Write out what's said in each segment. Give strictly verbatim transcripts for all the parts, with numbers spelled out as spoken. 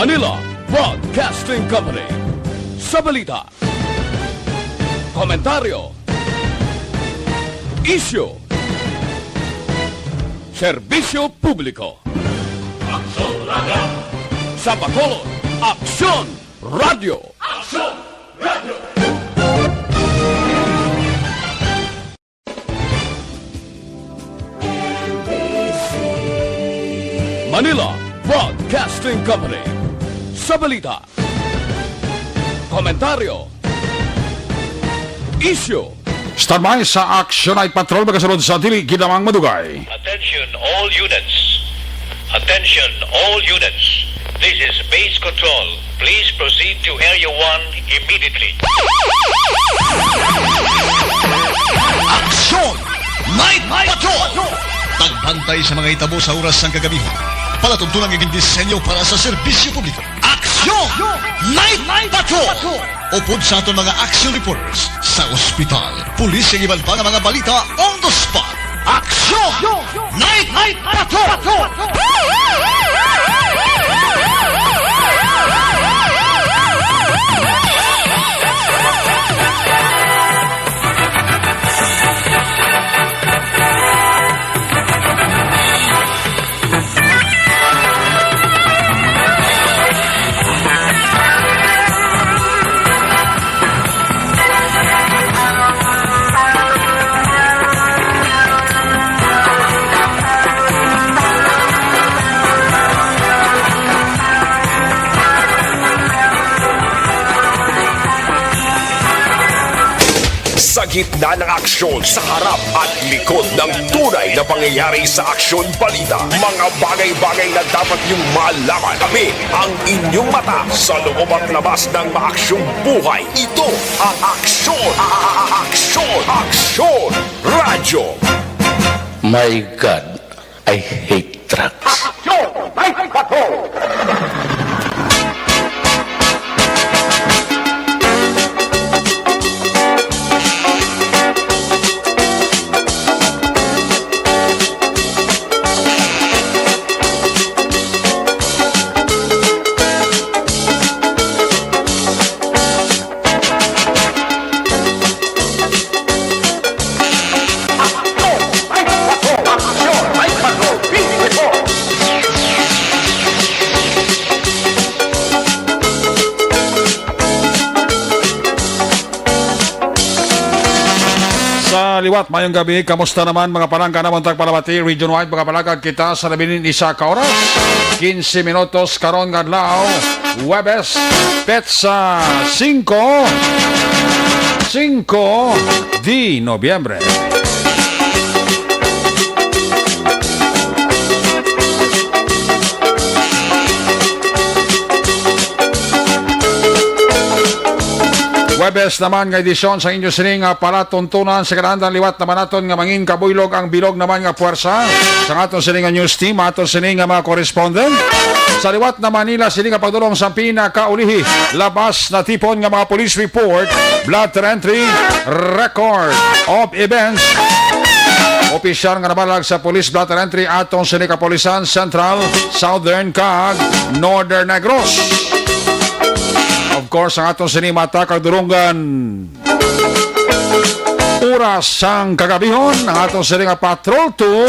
Manila Broadcasting Company. Sa balita, komentaryo, isyu, serbisyo publiko. Aksyon Radio. Sa Bacolod, Aksyon Radio. Aksyon Radio. Manila Broadcasting Company. Sa balita, komentaryo, isyu. Standby sa Action Night Patrol, magasunod sa dili gid lamang madugay. Attention all units. Attention all units. This is base control. Please proceed to Area one immediately. Aksyon! Night Patrol! Pagbantay sa mga hitabo sa oras sang kagabihan. Palatuntunan nga gindisenyo para sa serbisyo publiko. Aksyon! Night Patrol! Upod sa aton mga action reporters sa ospital, pulis, kag iban pa nga mga balita on the spot. Aksyon! Night Patrol! Sa gitna ng aksyon, sa harap at likod ng tunay na pangyayari sa aksyon balita, mga bagay-bagay na dapat niyong malaman. Kami ang inyong mata sa loob at labas ng maaksyong buhay. Ito ang Aksyon, a- a- a- Aksyon, Aksyon Radyo. My God, I hate trucks. Aksyon! May Patrol! Sa liwat, mayong gabi. Kamusta naman, mga palangga namon tagpalamati? Region-wide, mga palangga, kita sa labing isa ka oras, quince minutos karon nga adlaw, Huwebes, petsa singko, singko de Nobyembre. Huwebes naman nga edisyon sa inyo sini nga palatuntunan. Sa kinaandan, liwat naman naton nga mangin kabuylog ang bilog naman nga puwersa sa aton sini nga news team, aton sini nga mga correspondent. Sa liwat na Manila, sini nga pagdulong sa pinakaulihi, labas na tipon nga mga police report, blotter entry, record of events. Opisyal nga nabalag sa police blotter entry atong sini kapulisan Central, Southern, kag Northern Negros. Of course, ang aton sini mata kag dulungan. Oras sang kagabihon, ang aton sini nga Patrol two,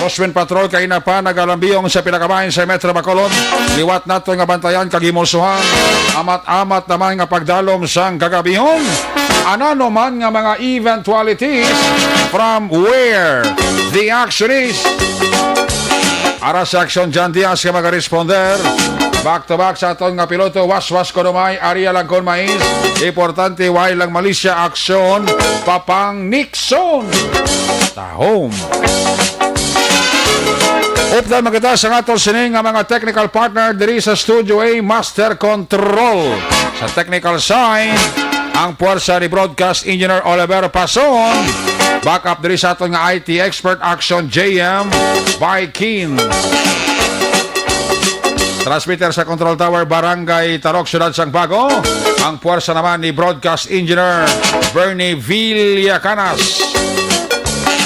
Crosswind Patrol, kaina pa nagalambiyong sa pila ka bahin sa Metro Bacolod. Liwat naton nga bantayan kag himulsuhan. Amat-amat naman nga pagdalom sang kagabihon. Anano man nga mga eventualities, from where the action is. Ara sa aksyon, John Diaz nga magaresponder. Back to back sa aton nga piloto, waswas ko dumay, area lang kon mais. Importante, way lang malisya, aksyon, Papang Nixon. Tahom. Updan man kita sa aton sini nga mga technical partner diri sa Studio A, Master Control. Sa technical side, ang puwersa ni Broadcast Engineer Oliver Pason. Backup diri sa aton nga I T expert, Action J M Viking. Transmitter sa Control Tower, Barangay Tarok, Siyudad sang Bago. Ang puwersa naman ni Broadcast Engineer Bernie Villacanas.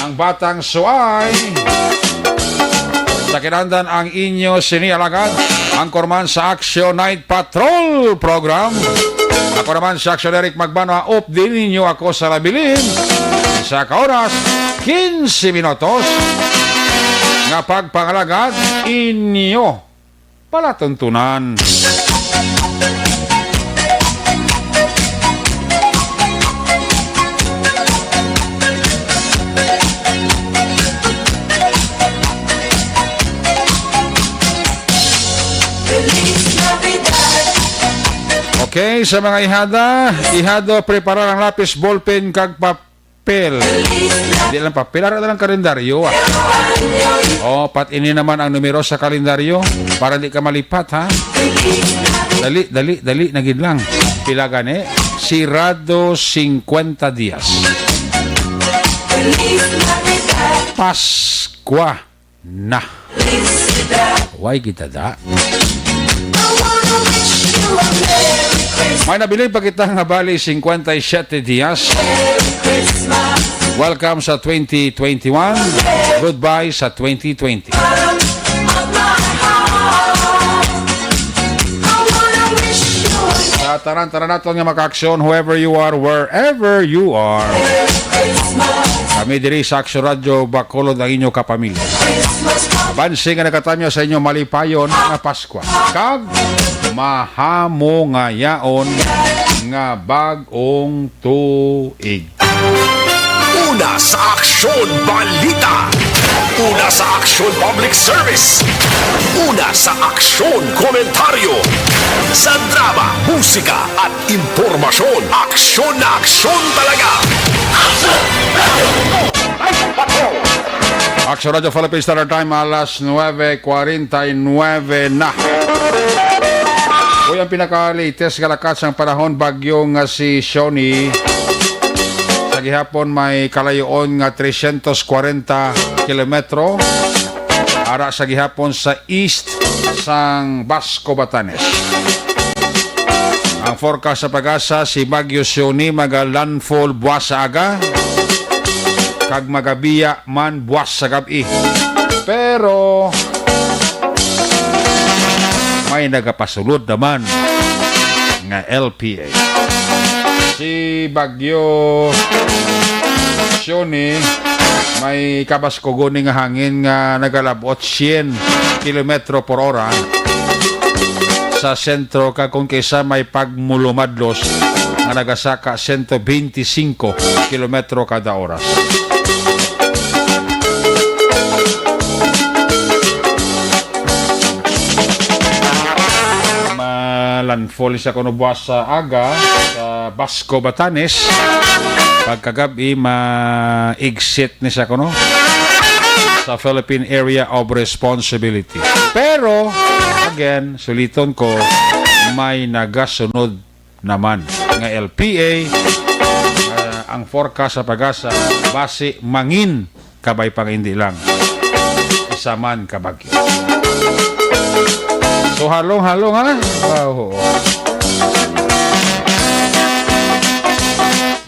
Ang Batang Suay. Kinahanglan ang inyo sini alagad, ang korman sa Action Night Patrol Program. Ako naman si Action Eric Magbano, updi ninyo ako sa nabilin. Sa ka oras, quince minutos nga pagpangalagad inyo palatuntunan. Okay, sa mga ihada, ihado, preparar ang lapis, ballpen, kag papel. Di lang papel, ara na lang kalendaryo, ah. Oh, pat ini naman ang numero sa kalendaryo para di ka malipat, ha? Dali, dali, dali, na gid lang. Pila gani? Sirado cincuenta dias. Paskwa na. Way kita da. May nabilin pa kita nga bali cincuenta y siete dias. Welcome sa twenty twenty-one. Goodbye sa twenty twenty. Sa tanan-tanan naton nga makaaksyon, whoever you are, wherever you are. Kami diri sa Action Radio Bacolod, ang inyo kapamilya. Abanse nga nagatamya sa inyo malipayon nga Paskwa kag mahamongayaon nga bag-ong tuig. Una sa Aksyon Balita. Una sa Aksyon Public Service. Una sa Aksyon Komentaryo. Sa drama, musika, at impormasyon. Aksyon na aksyon talaga. Aksyon Radio Philippines Standard Time, alas nuebe cuarenta y nueve na. Uy, ang pinaka-latest nga lakat sang panahon, bagyo nga si Shoni. Sa gihapon may kalayoon nga trescientos cuarenta kilometro. Ara sa gihapon sa east sang Basco, Batanes. Ang forecast sa PAGASA, si Bagyo Shoni maga-landfall buwas sa aga kag magabiya man buwas sa gab-i. Pero may nagapasulod naman nga L P A. Si Bagyo Shoni may kabaskugon ni nga hangin nga nagalabot syen kilometro por ora sa sentro, kag kon kaisa may pagmulumadlos nga nagasaka sento benti singko kilometro kada oras. Ma-landfall siya kuno buwas sa aga sa Basco, Batanes. Pagkagab-i, ma-exit ni siya kuno sa Philippine Area of Responsibility. Pero, again, suliton ko, may nagasunod naman nga L P A, ah, ang forecast sa PAGASA, basi mangin kabay pa nga hindi lang isa man ka bagyo. So, halong-halong, ha? Ah, oo.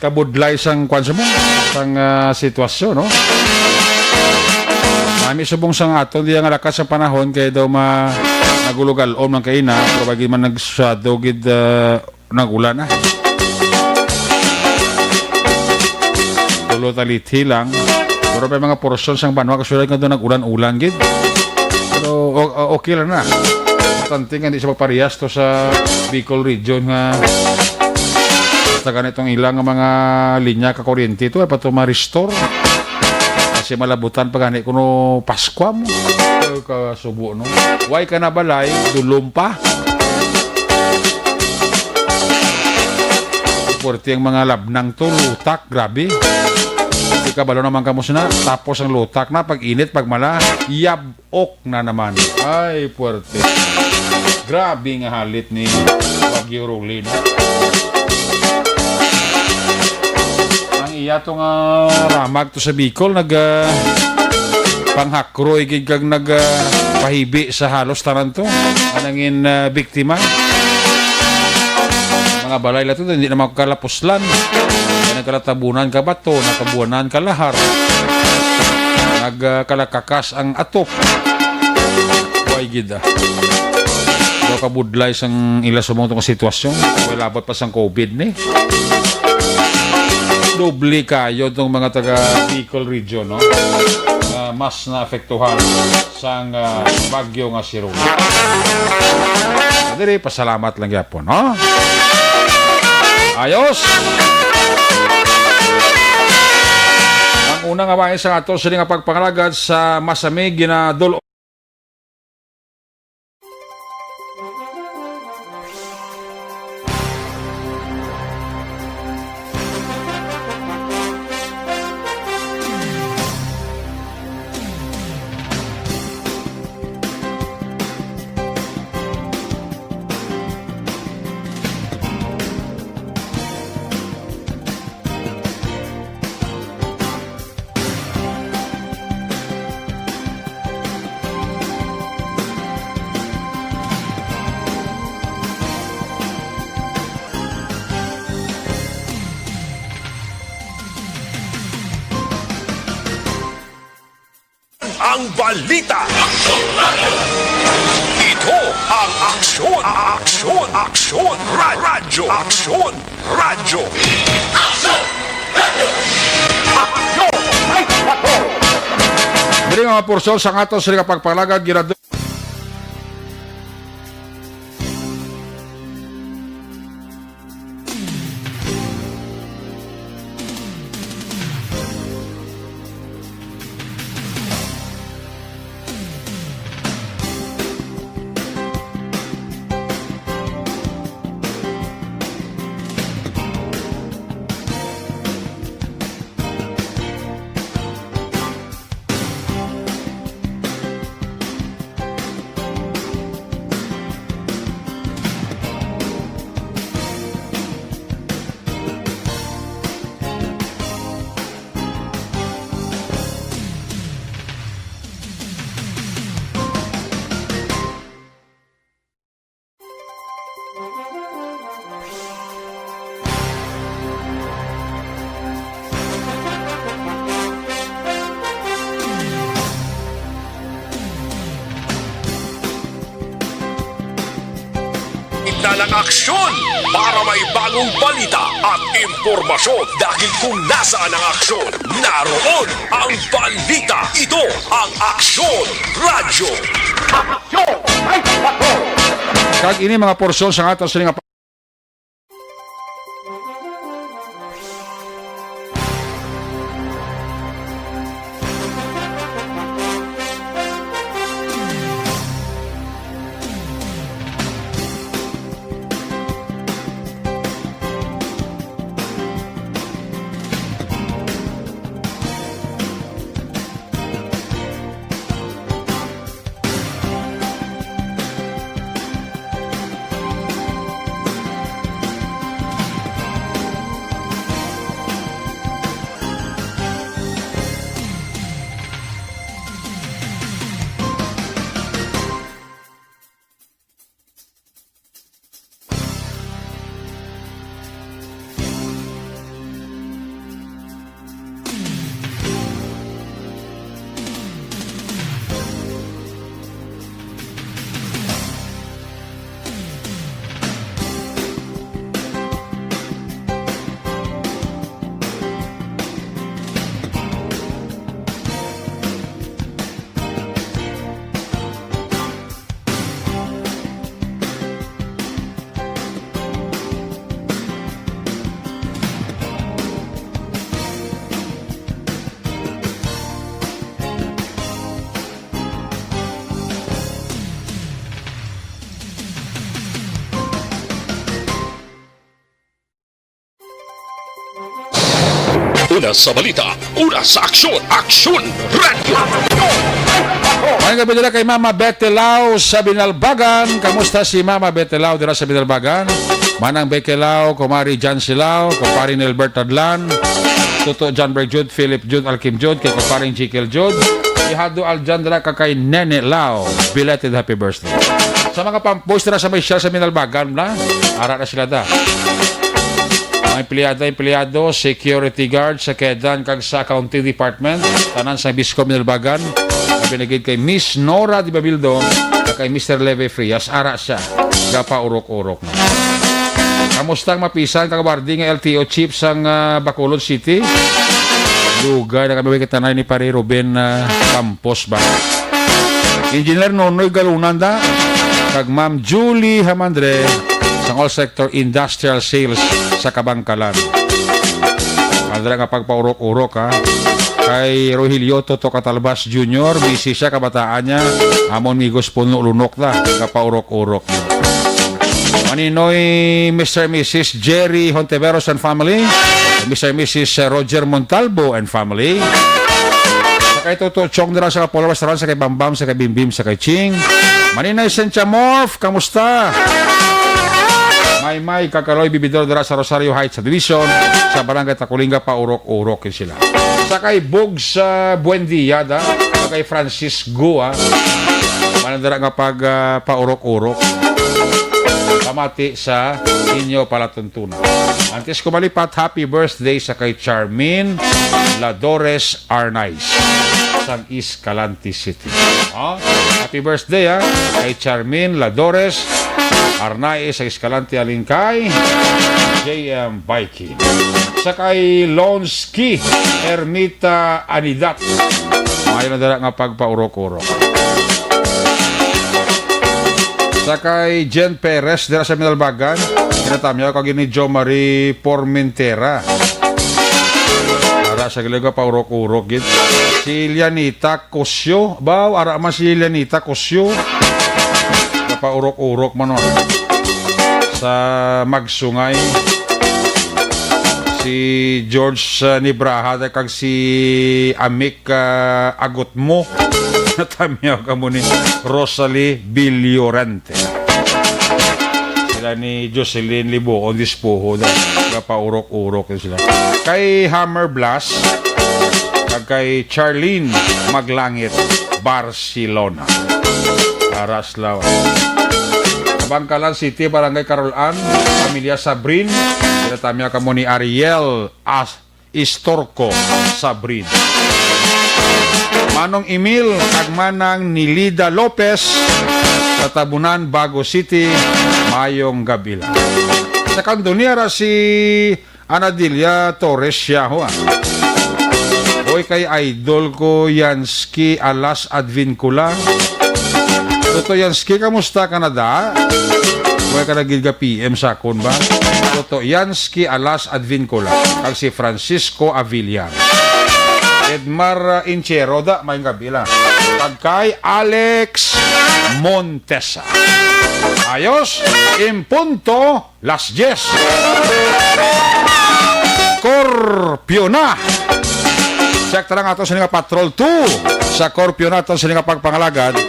Kabudlay sang kwan sa mo, sang, ah, sitwasyon, no? Nami subong sang aton diya nga lakat sa panahon kay daw ma-, nagulugal-on man kaina, pero bagi man nagsado gid, ah, nag-ulan na. Tulo talithi lang. Pero may mga porsyon sang banwa kasulay nga doon nag-ulan-ulan gid. Pero o-, o-, okay lang na. Importante nga hindi siya magparehas to sa Bicol region nga sa ganitong ilang nga mga linya ka kuryente to, ay pa to ma-restore. Kasi malabutan pa gani kuno Paskwa mo. Ay, kasubo, no? Way ka na balay, dulom pa. Puwerte ang mga labnang to, lutak, grabe. Di kabalo naman kamo sina, tapos ang lutak na, pag init, pag mala, yab-ok na naman. Ay, puwerte. Grabe nga halit ni Bagyo Rolly, no? Ang iya to nga ramag to sa Bicol, nag, ah, panghakroy gid kag nag, ah, pahibi sa halos tanan to. Ang nangin, ah, biktima. Mga balay la to, hindi na makalapuslan. Kaya nagkalatabunan ka bato, natabunan ka lahar. Nag, ah, kalakakas ang atop. Ay, gid, ah. Daw kabudlay sang ila sa mga sitwasyon. Wala ba pa sang covid ni? Doble kayo tong mga taga Bicol region, no? Ah, mas naapektuhan sang, ah, bagyo nga si Rona. Diri, pasalamat lang gyapon, no? Ayos! Ang una nga bahin sa ato sini nga pagpangalagad sa masamig ginadul- Ang balita. Ito ang aksyon, aksyon, aksyon, ra-, radyo, aksyon, radyo. Diri nga mga porsyona sa aton sini nga pagpangalagad, ginadu- Talang aksyon para may bagong balita at impormasyon, dahil kung nasaan ang aksyon, naroon ang balita. Ito ang Aksyon Radyo. Kag ini mga porsyon sa aton sini nga Una sa balita, una sa aksyon, Aksyon Radyo. Maayong gabi nila kay Mama Betty Lau sa Binalbagan. Kamusta si Mama Betty Lau dira sa Binalbagan? Manang Betty Lau, Kumari John Silao, Kumpari Nilbert Tadlan, Tuto John Berg Jude, Philip Jude, Alkim Jude, kay Kumparing Jekyll Jude, si Hado Aljandra, kag kay Nene Lau. Belated happy birthday. Sa mga pampoys dira sa may share sa Binalbagan, na? Ara na sila da. Mga empleyada, empleyado, security guard sa Kedan kag sa Accounting Department, tanan sa Bisco Binalbagan, nga binagid kay Miss Nora Di Babildo, kay Mister Leve Frias, ara siya, gapaurok-urok na. Kamusta ang mapisan kag wardi nga L T O chief sang, ah, Bacolod City? Dugay na kami kita na ni Pare Ruben, ah, Campos ba? Engineer Nonoy Galunan da, kag Ma'am Julie Hamandre sang All Sector Industrial Sales sa Kabangkalan. Andra nga pagpaurok-urok, ha. Kay Rogelio Toto Catalbas Junior, busy siya, kabataan niya. Amon migos puno lunok na, kapaurok-urok. Maninoy, Mister Missus Jerry Hontiveros and family, Mister Missus Roger Montalbo and family. Sa kay Toto Chong dira sa Kapolo Restaurant, sa kay Bambam, sa kay Bimbim, sa kay Ching. Maninoy Sentia Morph, kamusta? May may Kakaloy Bibidor dira sa Rosario Heights Subdivision, sa Barangay Taculinga, paurok-urok yun sila. Sa kay Bog sa Buendia, da, sa kay Francisco, ah. Manandara nga pag, ah, paurok-urok. Pamati sa inyo palatuntunan. Antes ko malipat, happy birthday sa kay Charmin Ladores Arnaiz sang Escalante City. Oh, happy birthday, ha, kay Charmin Ladores Arnaiz sa Escalante, alin kay J M Bike. Sa kay Lonsky Ermita Anidat. Maayo na dala nga pagpaurok-urok. Sa kay Jen Perez dira sa Minalbagan, kinatamyaw kag ni Jo Marie Formentera. Para sa gilaga paurok-urok gid. Si Lianita Cosio, ba, ara man si Lianita Cosio. Paurok-urok man, oh. Sa Magsungay. Si George, uh, Nibraha kag si Amik, uh, Agutmo. Natamyaw kamo ni Rosalie Villorante. Sila ni Jocelyn Libuon Dispuho na kapaurok-urok sila. Kay Hammer Blast kag kay Charlene Maglangit, Barcelona. Aras law. Bangkalan City, Barangay Carol Ann, pamilya Sabrin. Sila tamya kamo ni Ariel As Istorco Sabrin. Manong Emil kag Manang Nilida Lopez, sa Tabunan, Bago City, mayong gabi lang. Sa kanto niya ra si Anadilia Torres siya, ho, ah. Oy, kay idol ko, Yansky Alas Advincula. Toto Yansky, kamusta ka na da? Way ka na gid ga P M sa akon ba? Toto Yansky Alas Advincula, kag si Francisco Avillar. Edmar, uh, Inchero da, may gabi lang. Kag kay Alex Montesa. Ayos, impunto, las dies. Corpiona. Check ta lang ato sa nga Patrol two sa Corpiona, ato sa nga pagpangalagad.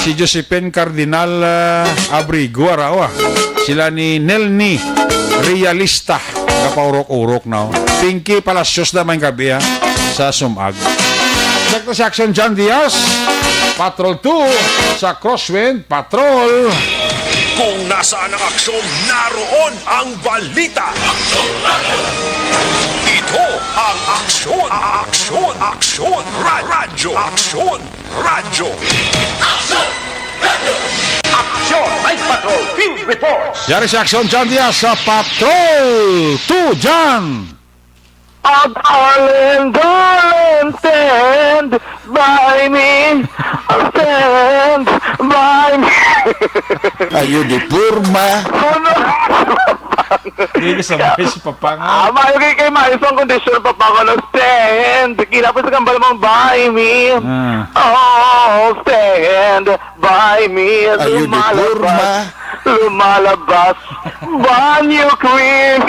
Si Josephine Cardinal, ah, Abrigo, araw, ah. Sila ni Nelny Realista, kapaurok-urok na, oh. Pinky Palacios na may gabi, ah, sa Sumag. Check ta si Action John Diaz, Patrol two sa Crosswind Patrol. Kung nasaan ang aksyon, naroon ang balita. Ito ang Aksyon, Aksyon, Aksyon, Ra-, Radyo, Aksyon, Radyo. Aksyon! Aksyon! Night Patrol Field Reports! Yari si Aksyon John Diaz sa Patrol two, John! A darling, darling, stand by me. Stand by me. Ayo di porma. Ano? Di ko sabay si Papa nga. Ah, maayo kay, kay maayo sa kondisyon, Papa, ko, no? Stand. Kila po sa kambal mong by me. Ah. Oh, stand by me. Ayo di porma. Lumalabas. Lumalabas. Banyo Queen.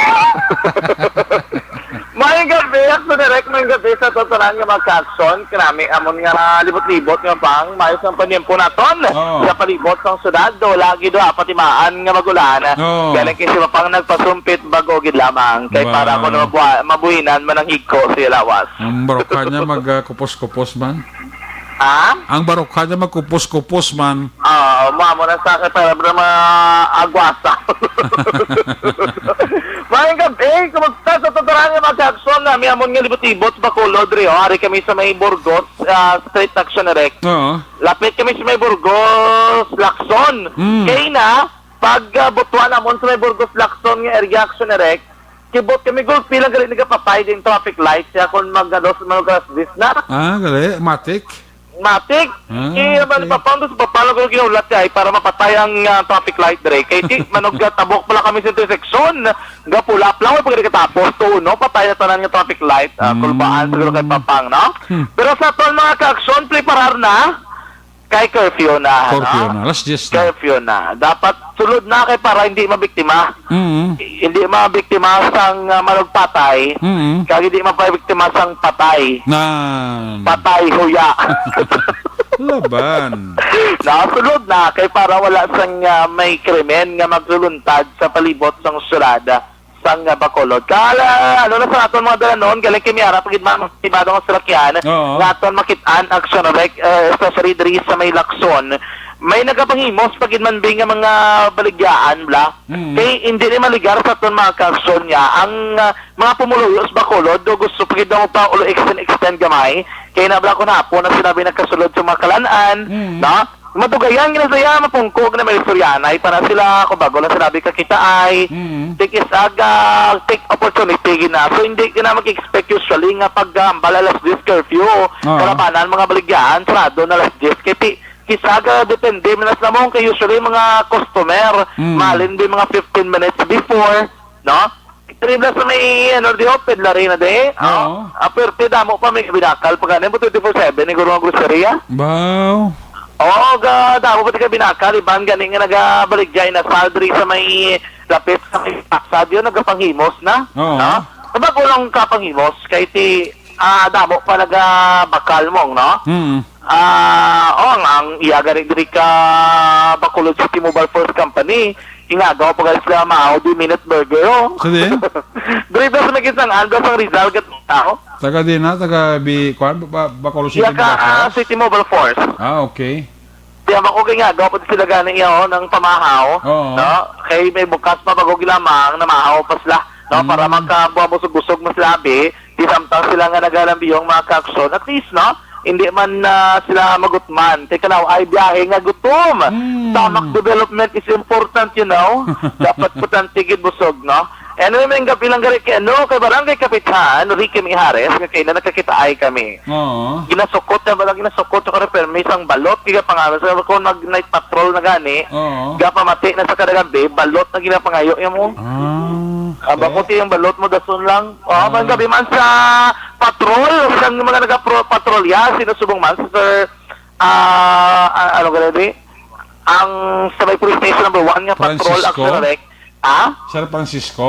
May gabi, ako direct may gabi sa tatanan nga mga kakson. Kanami amon nga libot-libot nga pang maayos ang panimpo naton. Oo. Sa palibot sang syudad, do lagi do apatimaan nga magulan. Oo. Galing kay si Mapang nagpasumpit bago gid lamang. Kay para kuno mabua-, mabuhinan man ang higko sa lawas. Ang barokha niya mag, ah, kupos-kupos man. Ha? Ang barokha niya magkupos-kupos man. Ah, mamo na sa akin para ba mga agwasa. Maayong gabi, kumusta sa tataran nga mga kaaksyon nga may amon nga libot-libot sa Bacolod, Rio? Ari kami sa may Burgos, ah, Street Action Direct. Oo. Lapit kami sa may Burgos, Lacson. Mm. Kay na, pag ah, butuan namon sa may Burgos, Lacson nga area, Action Direct, kibot kami gulpi lang gali nagapatay din traffic light siya kung mag ano, sa mga alas diyes na. Ah, gali, matik. Matik. Ah, Kaya man okay. Papang sa papang ko ginulat kay para mapatay ang ah, traffic light dre. Kay di manog tabok pala kami sa intersection. Gapula lang pag katapos to no patay na tanan nga traffic light. Ah, Mm. Kulbaan siguro kay papang no. Hmm. Pero sa aton mga kaaksyon preparar na kay curfew na. Curfew No? Na. Alas diyes na. Curfew na. Dapat sulod na kay para hindi mabiktima. Mm. Hindi mabiktima sang ah, manugpatay. Mm. Kag hindi mabiktima sang patay. Nan. Patay huya. Laban. Nasulod na kay para wala sang ah, may krimen nga magluluntad sa palibot sang syudad sang ah, Bacolod. Kala ano na sa aton mga dalanon, galing kay Miara pagid man pribado nga salakyan Oo. Nga aton makit-an action rec, eh, especially diri sa may Lacson. May nagapanghimos pagid man bi nga mga baligyaan bla. Mm. Kay hindi ni maligar sa aton mga kaaksyon niya ang ah, mga pumuluyo sa Bacolod do gusto pagid mo pa ulo extend extend gamay. Kay na bla kun hapon na sinabi nagkasulod sa mga kalan-an, Mm. no? Madugayan gina saya mapungko gina may istoryanay para sila ko bago lang sinabi kakitaay. Mm. Tikis aga, take opportunity gina. So hindi gina mag-expect usually nga pag um, bala alas diyes curfew. Oo. Kalabanan mga baligyaan, sarado na alas diyes. Kay ti- kis aga depende man sa mo kay usually mga customer, Mm. malin di mga fifteen minutes before, no? Tribla sa may ano di ho, pedlari na di. Oo. Ah, pero damo pa may binakal pa gani mo twenty-four seven ni guro nga groceria. Wow. Oo, ga damo pa di ka binakal iban gani nga nagabaligya na saldri sa may lapit sa may plaza diyo nagapanghimos na. Oo. No? Sabag ko lang kapanghimos kay ti ah, damo pa nagabakal mong, no? Mm. Ah, oh, ang, ang iya gani diri ka Bacolod City Mobile Force Company, ingagaw pa guys ka mao di minute burger, oh. Sige. Diri ba sa may Ginsangan, ba sang Rizal gat tao? Taga di na, taga Bi, kuan, ba, ba, Bacolod City Iya ka Mobile ah, Force? City Mobile Force. Ah, okay. Di ba ko kay nga dapat sila gani iya oh, ng pamahaw, Oo. no? Kay may bukas pa bago gilamang namahaw pa sila, no? Para Mm. magkabuha mo busog-busog mas labi, di samtang sila nga nagalambiyong mga kaaksyon. At least, no? Hindi man ah, sila magutman. Kay kanaw ay biyahe nga gutom. Mm. Tamak development is important, you know. Dapat putang tigid busog, no? Anyway, may gabi lang gari kay ano, kay Barangay Kapitan Ricky Mijares, nga kay na nakakitaay kami. Oo. Ginasukot na ba lang ginasukot yung kare permi sang balot kaya pangalan sa kung mag night patrol na gani Oo. Gapamati na sa kada gabi balot na ginapangayo yung mo Ah, ang okay. Bakuti yung balot mo dason lang oh Ah. Man gabi man sa patrol sang mga nagapatrolya sinusubong man sa sir ah ah, ano gani ang sa may police station number one nga patrol Francisco? Actually, ah Sir Francisco?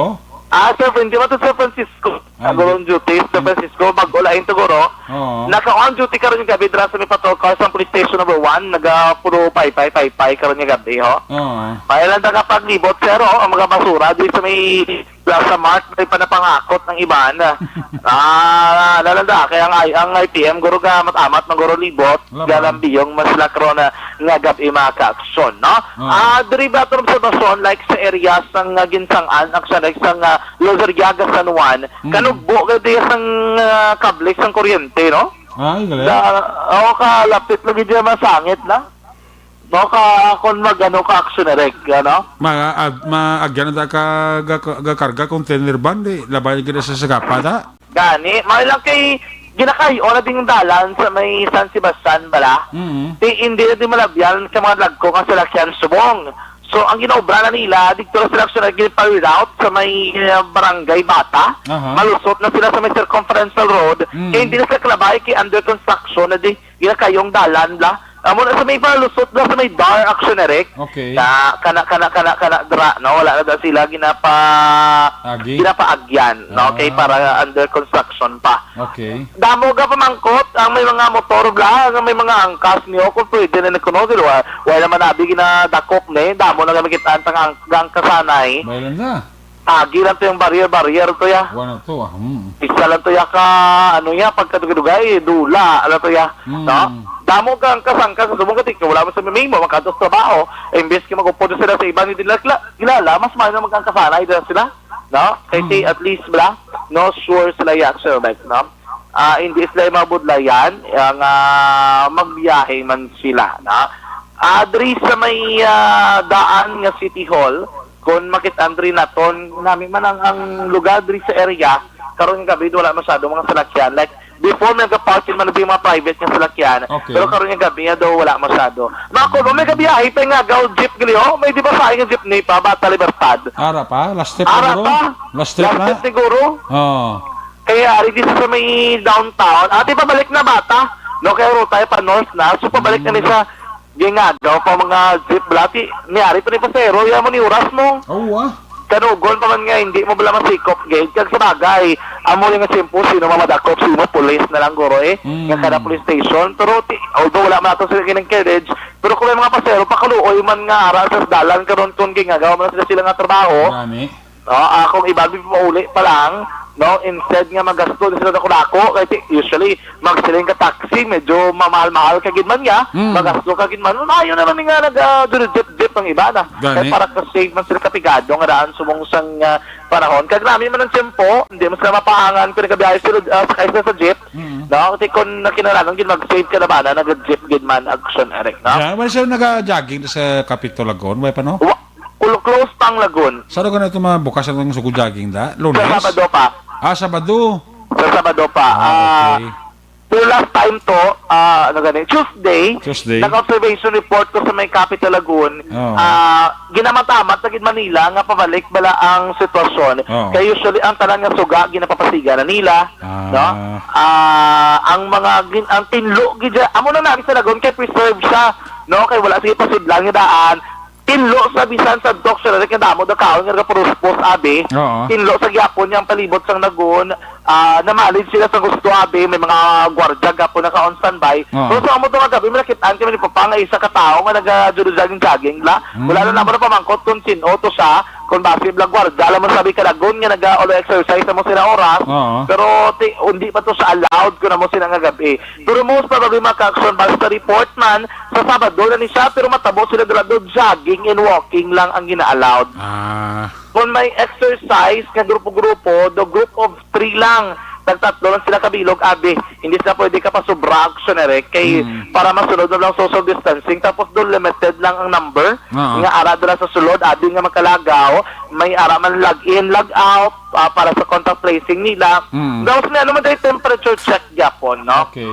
Ah, Sir Fran-, di ba to Sir Francisco? Ah, Nagulong duty, Sir Francisco, bago lain to, guro. Oo. Naka-on duty karon yung gabi dira sa may patrol car sa police station number one, naga puro paypay, paypay karon yung gabi, ho. Oo. Kaya lang nakapaglibot, sir, oh, ang mga basura di sa may Plaza Mart, may panapangakot ng iban. Ah, nalanda, kaya ang, I- ang I P M, guro ga, amat-amat, ng guro libot, Laban. Galambiyong, mas lakro na nga gabi mga kaaksyon, no? Oo. Ah, diri ba itong obserbasyon, like sa area sang ah, Ginsangan, actually, like sang ah, Luzarriaga, San Juan, Mm. kanugbo ka diya sang ah, kable sang kuryente, no? Ay, galing. Da, o ka, lapit lagi diya masangit na. No, ka, kung mag, ano, ka action direct, ano? Ma, ag, ma, agyan na ka, ga, ga, karga container van, di, labay gina sa sagapa, da? Gani, may lang kay ginakayo na ding dalan sa may San Sebastian bala. Mm. Ti hindi na di malabyan sa mga dagko nga salakyan subong. So ang ginaobra na nila dito na sila sa naging reroute sa may uh, barangay Bata. Aha. Malusot na sila sa may circumferential road. Mm. Kaya hindi na sila kalabay kay under construction na di ginakayong dalan bla. Amo na sa may palusot na sa may dar action na rek. Okay. Na kana kana kana kana dra no wala na daw sila ginapa Agi? Ginapaagyan no Ah. Kay para under construction pa. Okay. Damo ga pamangkot ang may mga motor bla nga may mga angkas niyo kung pwede na kuno sila. Wala naman abi ginadakop ni. Damo na gamit ang tang ang kasanay. Mayroon na. Agi lang to yung barrier, barrier to ya. Wala to ah. Hmm. Isa lang to ya ka ano ya pagkadugay-dugay, dula, ano to ya. Hmm. No? Damo ka ang kasangka sa subong katik, wala mo sa mimo, makatos trabaho. Imbes ka magupod sila sa iba ni dila kilala, mas maayo na magkangkasanay dila sila. no? Kay si, mm, at least bala, no, sure sila ya, Sir Mike, no? Ah, hindi sila mabudlayan, ang, ah, magbiyahe man sila, no? Ah, diri sa may, ah, daan nga City Hall, kung makit-an diri naton, nami man ang, ang lugar diri sa area, karon nga gabi wala masyado mga salakyan. Like, before may nagaparking man yung mga private nga salakyan, okay, pero karon nga gabi nga daw wala masyado. Mako, may gabiyahe pa nga gaw jeep gali, oh, may di ba sa nga jeepney pa, Bata Libertad? Ara pa, last trip Ara siguro? Pa? Last trip Last na? Trip siguro? Oh. Kaya ari di sa may downtown, ati pabalik na bata, no? Kaya ro tayo pa north na, so pabalik na ni, mm, sa Ginagaw pa mga jeep, bala, ti, niari pa ni pasero, ya mo ni oras mo. Oo, ah. Kanugon pa man nga, hindi mo bala masikop, gid. Kag sa bagay, amo rin nga simple, sino mamadakop, sino pulis na lang, guro, eh. Mm. Nga kada police station. Pero, ti, although wala man ato sila ginang carriage, pero kung may mga pasero, pakaluoy man nga ara sa dalan, karon kung gingagaw man sila, sila nga trabaho. Gani. No, ah, kung iban mi pauli pa lang, no, instead nga magasto na sila dako-dako, kay ti-, usually, magsiling ka taxi, medyo mamahal-mahal ka gid man niya, mm, magasto ka gid man. Maayo naman ni nga nag, ah, jeep-jeep ang iba na. Gani. Kay para ka-save man sila kapigado nga daan subong sang, ah, panahon. Kag nami man ang tiyempo, hindi man sila mapaangan kung nagabiyahe sila, ah, sakay sila sa jeep. Mm. No, kasi kung nakinahanglan gid mag-save ka na ba na nag-jeep gid man, Action Eric, no? Yeah, well, so naga-jogging sa Capitol Lagoon, way pa, no? Wa-, Kulo close pa ang Lagoon. Sa lugar na ito, mabukas ang sugod jogging da? Lunes? Sa Sabado pa. Ah, Sabado. Sa Sabado pa. Ah, Ah, okay. Pero last time to, ah, ano gani, Tuesday, Tuesday. Nag-observation report ko sa may Capitol Lagoon. Oo. Ah, ginamatamat na gid Manila nga pabalik bala ang sitwasyon. Oo. Kay usually ang tanan nga suga ginapapasiga na nila, Ah. no? Ah, ang mga gin-, ang tinlo gid dya, amo na namin sa Lagoon kay preserve siya, no? Kay wala sige pasudlan nga daan. Tinlo sa bisan sa Doc Sir Eric nga damo daw kaon nga nagapuruspos, abi. Oo. Tinlo sa gyapon niya ang palibot sang Lagoon. Ah, namalid sila sa gusto, abi. May mga gwardiya gapon naka-on standby. Oo. Pero sa amo to nga gabi, may nakitaan kami ni Papa nga isa ka tawo nga naga-jogging-jogging la. Mm. Wala na naman na pamangkot kung sin-o to siya. Kung basi lang gwardiya, alam mo sabi ka Lagoon nga naga-, olo exercise na mo sila oras. Oo. Pero ti-, hindi pa to siya allowed kung amo sila nga gabi. Pero most probably, mga ka-action, basta report man, sa Sabado na ni siya, pero matabo sila dala do, jogging and walking lang ang gina-allowed. Ah. Kung may exercise nga grupo-grupo, do group of three lang, tagtatlo lang sila kabilog, abi, hindi sila pwede ka pasubra, Action Eric, kay Mm. para masunod na lang social distancing, tapos do limited lang ang number, Oo. nga ara dala sa sulod, abi nga makalagaw, may ara man log in, log out, ah, para sa contact tracing nila. Mm. Tapos may ano man tayo, temperature check gyapon, no? Okay.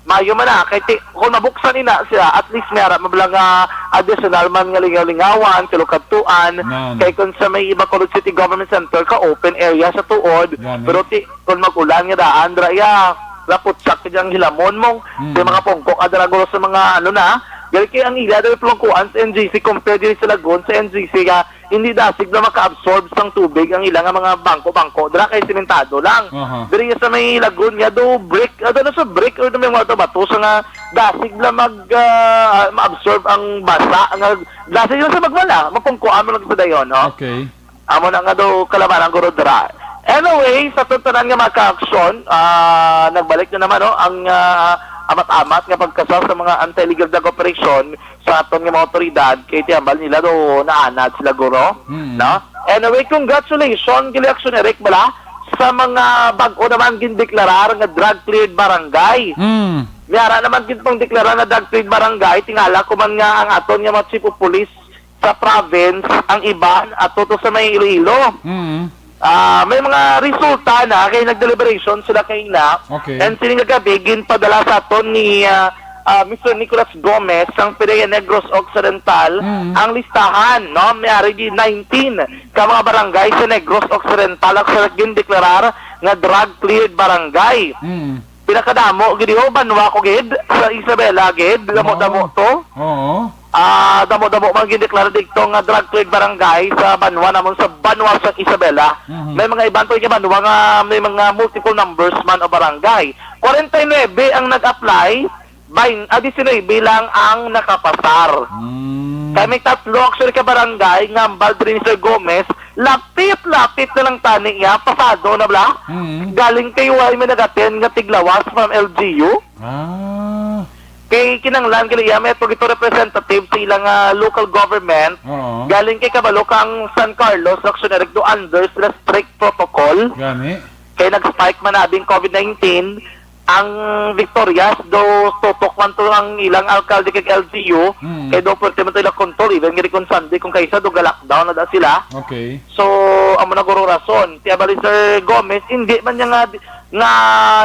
Mayo man na, kay ti-, kung mabuksan ina siya, at least may ara mabala nga additional man nga lingaw-lingawan, kalukadtuan, Nan. kay kung sa may Bacolod City Government Center ka, open area sa tuod, Gani. pero ti-, kung mag-ulan nga daan, dra, ya, laputsak ka diyang hilamon mo, Mm. di makapungko ka dra, guro, sa mga, ano na, gani kay ang ila daw plungkuan sa N G C, compare diri sa Lagoon, sa N G C nga, hindi dasig na maka-absorb sang tubig ang ila nga mga bangko-bangko. Dira kay simentado lang. Aha. Diri sa may Lagoon nga do brick, ah, ano sa brick or may mga bato sa nga dasig na mag, ah, ma-absorb ang basa nga dasig lang sa magwala, mapungkuan mo lang sa dayon, no? Okay. Amo na nga do kalabanan, guro, dira. Anyway, sa aton tanan nga mga ka-aksyon, ah, nagbalik na naman, no, ang, ah, amat-amat nga pagkasal sa mga anti-illegal drug operation sa aton nga mga otoridad, kay ti hambal nila do naanad sila, guro, Mm. no? Anyway, congratulations, gali, Action Eric, bala, sa mga bag-o naman gindeklarar nga drug-cleared barangay. Mm. May ara naman gid pang deklarar nga drug-cleared barangay, tingala ko man nga ang aton nga mga chief of police sa province, ang iban ato to sa may Iloilo. Mm. Ah, may mga resulta na kay nag-deliberation sila kaina. Okay. And sining nga gabi, ginpadala sa aton ni, ah, ah, Mister Nicholas Gomez sang P D E A Negros Occidental Mm. ang listahan, no? May ari di nineteen ka mga barangay sa Negros Occidental ang sila gindeklarar nga drug-cleared barangay. Mm. Pinakadamo gid, ho, banwa ko gid, sa Isabela gid, damo-damo to. Oo. Ah, damo-damo man gindeklara dito nga drug-cleared barangay sa banwa namon, sa banwa sa Isabela. Mhm. May mga iban to nga banwa nga may mga multiple numbers man o barangay. Kwarenta y nuebe ang nag-apply, bain-, ah, diecinuebe lang ang nakapasar. Hmm. Kay may tatlo actually ka barangay nga hambal diri ni Sir Gomez, lapit-lapit na lang tani niya, pasado na bala. Mm. Galing kay way may nag-attend nga tiglawas from L G U. Ah. Kay kinahanglan gali iya may tugito representative sa ilang, ah, local government. Oo. Galing kay kabalo kang San Carlos, Action Eric, do under sila strict protocol. Gani. Kay nag-spike man na abing COVID nineteen, ang Victorias do tutok man to ang ilang alkalde kag L G U, Mm. kay do pwerte man to ilang control, even gani kung Sunday, kung kaisa do ga-lockdown na da sila. Okay. So, amo na guro rason. Kaya bali, Sir Gomez, hindi man niya nga, nga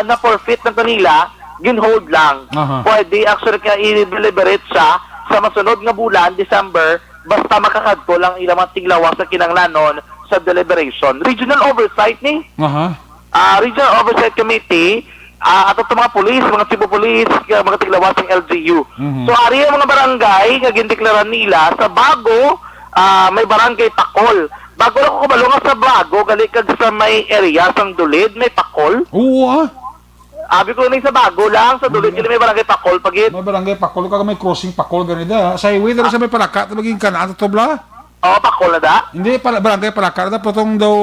na-forfeit ng kanila, ginhold lang. Aha. Pwede, actually, kaya i-deliberate siya sa masunod nga bulan, December, basta makakadto lang ilang mga tiglawas sa kinanglanon sa deliberation. Regional oversight ni, Aha. ah, Regional Oversight Committee, ah, ato to mga pulis, mga Cebu Police, kaya mga tiglawas ng L G U. Mhm. So, ari ang mga barangay nga gindeklara nila sa Bago, ah, may barangay Pakol. Bago lang ko kabalo nga sa Bago, gali kag sa may area sang Dulid, may Pakol. Oo, ah. Abi ko ni sa Bago lang, sa Dulid, Hindi. gali may barangay Pakol, pagit. May barangay Pakol, kag may crossing Pakol, gani da. Sa highway, dali sa may Palaka, tabagin ka na, ato to, bla? Oh, Pakol na da? Hindi, pala, barangay Palaka na da, patong daw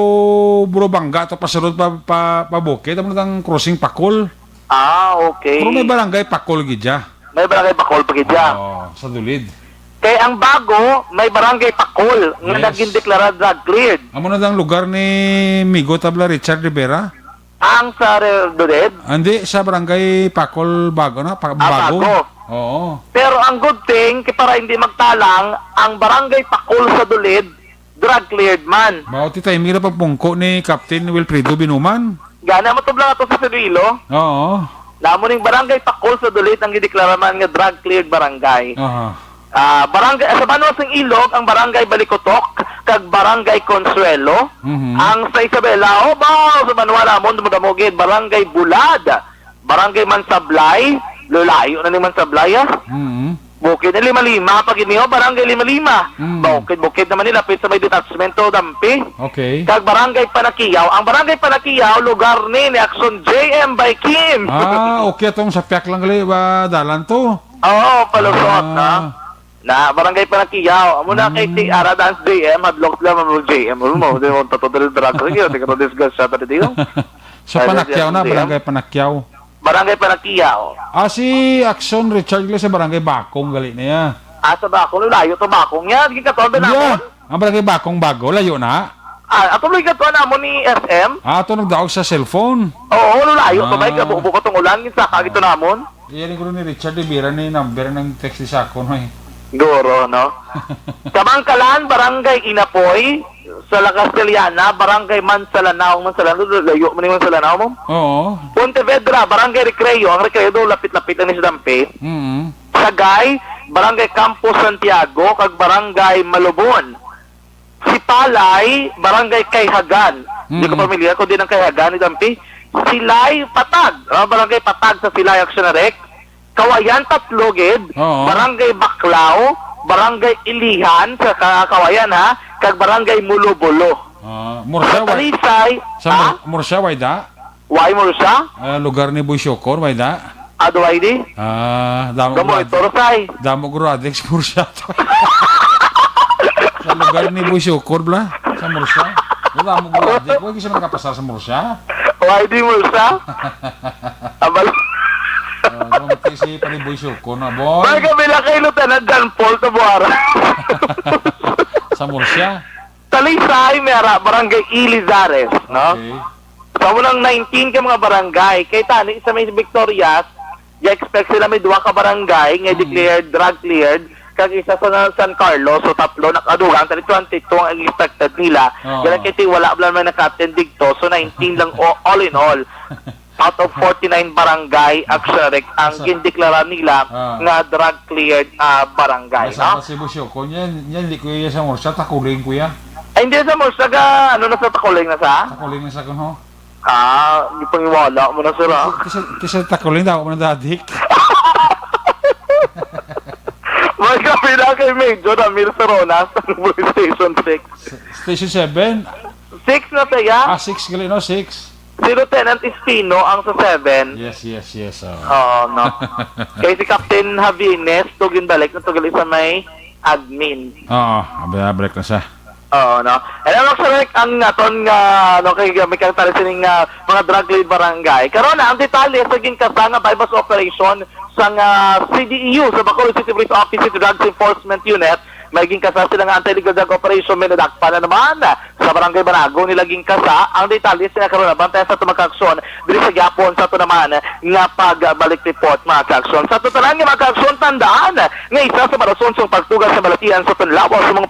Burobanga, to pasulod pa, pa, pa Bukid, amo na ang crossing Pakol. Ah, okay. Pero may barangay Pakol gid siya. May barangay Pakol pa gid siya. Oo, sa Dulid. Kay ang Bago, may barangay Pakol nga Yes. naging deklara drug cleared. Amo na ang lugar ni Migo Tabla Richard Rivera? Ang sa Re-, Dulid? Hindi, sa barangay Pakol Bago na, Pa-, Ah, Bago. Bago. Oo. Pero ang good thing, kay para hindi magtalang, ang barangay Pakol sa Dulid, drug cleared man. Mao ti timing na pagpungko ni Captain Wilfredo Binuman. Gana mo tubla ato sa Iloilo. Oo. Namo ning barangay Pakol sa Dulid ang gideklara man nga drug cleared barangay. Aha. Ah, barangay, sa banwa sang Ilog, ang barangay Balikotok kag barangay Consuelo. Mhm. Ang sa Isabela, oh, ba, sa banwa namon, dumudamo gid, barangay Bulad, barangay Mansablay, lulayo na ni Mansablay, ah. Mhm. Bukid ni Lima-Lima, pag iniyo, barangay Lima-Lima. Mm. Bukid-bukid naman nila, pit sa may detachment to, Dampi. Okay. Kag barangay Panakiyaw. Ang barangay Panakiyaw, lugar ni, ni Action J M by Kim. Ah, okay. Atong sa piyak lang gali, ba, dalan to. Oo, palusot, Ah. na. Na, barangay Panakiyaw. Amo na kay Mm. ti Ara Dance J M, hadlok lang ang J M. Ano mo, di mo, tato dali drag, di ka na disgrasya, tadi, di, no? Sa Ara Panakiyaw Dance na, J M. Barangay Panakiyaw. Barangay Panakiyaw. Ah, si Action Richard gali sa Barangay Bakong gali na ya. Ah, sa Bakong, layo to Bakong. Yan, di ka to, Yeah. Ang Barangay Bakong Bago, layo na. Ah, ato lang ka to, namo ni S M? Ah, ato nagdaog sa cellphone. Oo, layo to, Ah. bay, kabubo pa tong ulan, yung saka gito namon. Iya ni guro ni Richard Rivera ni number ng text ni Sako, no, eh. Guro, no? Kabangkalan, Barangay Inapoy, sa La Castellana, Barangay Mansalanaw, Mansalanaw, layo man yung Mansalanaw mo. Oo. Pontevedra, Barangay Recreo, ang Recreo do, lapit-lapit lang ni sa Dampi. Mm. Sagay, Barangay Campo Santiago, kag Barangay Malubon. Sipalay, Barangay Kayhagan. Di ko Mm. pamilyar kung di ng Kayhagan ni Dampi. Silay, Patag. Ah, Barangay Patag sa Silay, Action Rec. Kawayan, tatlo gid. Oo. Barangay Baclao, Barangay Ilihan sa Ka-, Kawayan, ha, kag Barangay Mulobulo. Ah, Murcia, Sa way, Talisay, sa ha? Mur-, Murcia, way da? Way Murcia? Ah, lugar ni Boy Shokor, way da? Ado, way di? Ah, damo Gamo grad-, ito, Rosay. Damo gradex Murcia to. Sa lugar ni Boy Shokor, bla? Sa Murcia? Damo gradex. Way, kasi nagkapasar sa Murcia? Way di Murcia? Abal. Oh, no, mati si Paniboy Suko na, boy. May kabila kay Lieutenant John Paul Tabuara. Sa Murcia? Talisay, may ara, Barangay Ilizares, no? Okay. Sa unang nineteen ka mga barangay, kay tani sa may Victorias, ya expect sila may duha ka barangay nga Hmm. declared, drug cleared, kag isa sa na-, San Carlos, so tatlo, nakadugang, tani twenty-two ang expected nila. Oo. Kaya kay ti wala bala may naka-attend digto, so nineteen lang, o-, all in all. Out of forty-nine barangay, actually, ang Basta gindeklara nila Ah. nga drug cleared, ah, barangay, Basta no? Sa Cebu Siocon, yan, yan, di ko iya sa Murcia, Takuling, kuya. Ay, hindi sa Murcia, ga, ano na sa Takuling na sa? Takuling na sa kuno. Ah, di pangiwala mo na, sir, ah. Kasi, kasi Takuling daw, mo na dadik. May kape na kay Major Amir Saronas, ang Police Station six. S-, Station seven? Six na siya. Ah, six gali, no? Six. Si Lieutenant Espino ang sa seven. Yes, yes, yes, oh. Oo, no. Kay si Captain Javines, to ginbalik na to gali sa may admin. Oo, abi-, abalik na siya. Oo, no. And ang actually, ang naton nga, ano, kay may kang tali sining, ah, mga drug lead barangay. Karon na, ang detalye sa ginkasa nga buy-bust operation sang, ah, C D E U, sa Bacolod City Police Office City Drugs Enforcement Unit, may ginkasa sila nga anti-illegal drug operation. May nadakpan na naman sa Barangay Banago nila ginkasa. Ang detalye sa karon, bantayan sa aton, mga kaaksyon, diri sa gihapon sa aton naman nga pagbalik report, mga kaaksyon. Sa aton tanan nga mga kaaksyon, tandaan nga isa sa mga rason sang pagtuga sa balatian sa aton lawas sa mga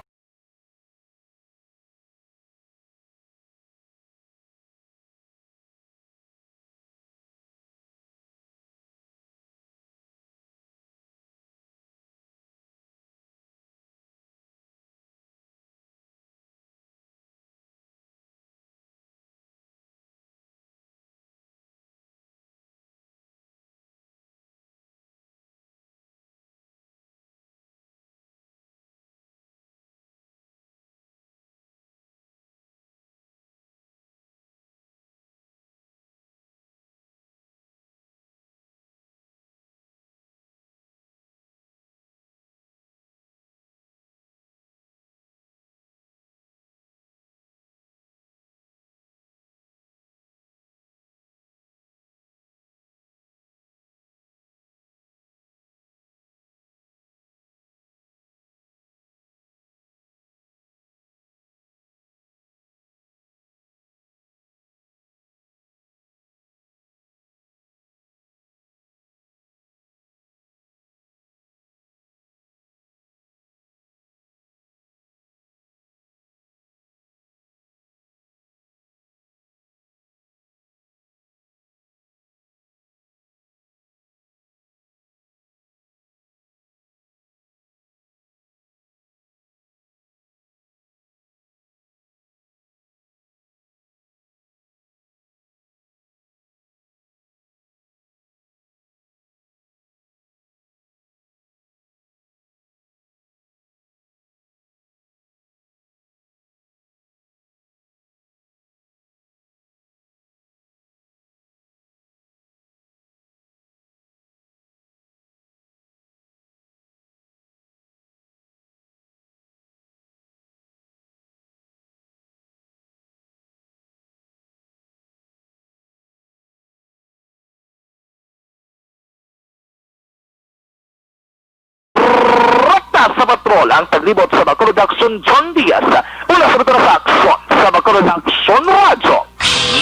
Rekta sa patrol ang taglibot sa Bacolod Aksyon, John Diaz. Mula sa Bacolod Aksyon, sa Bacolod Aksyon Radyo.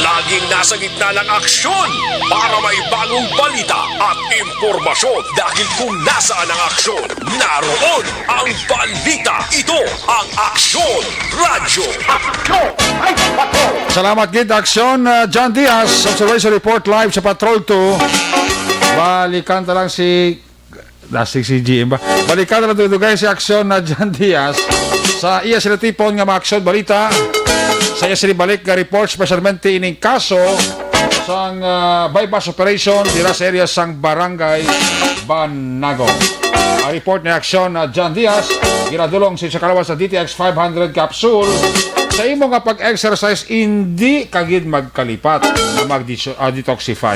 Laging nasa gitna ng aksyon para may bagong balita at impormasyon. Dahil kung nasaan ang aksyon, naroon ang balita. Ito ang Aksyon Radyo. Salamat gid, Aksyon, uh, John Diaz. Observation report live sa Patrol two. Balikan ta lang si, dasig si G M ba? Balikan ta lang, dugay si Aksyon na John Diaz sa iya sila tipon nga mga aksyon balita. Sa iya sila balik nga report, specialmente ining kaso sang, ah, buy-bust operation dira sa area sang Barangay Banago. Ang report ni Aksyon na John Diaz, ginadulong sa kalawas sa D T X five hundred capsule. Sa imo nga pag-exercise, hindi ka gid magkalipat na mag-detoxify.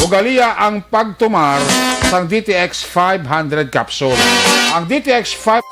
Ugaliya ang pagtumar sang D T X five hundred capsule. Ang D T X five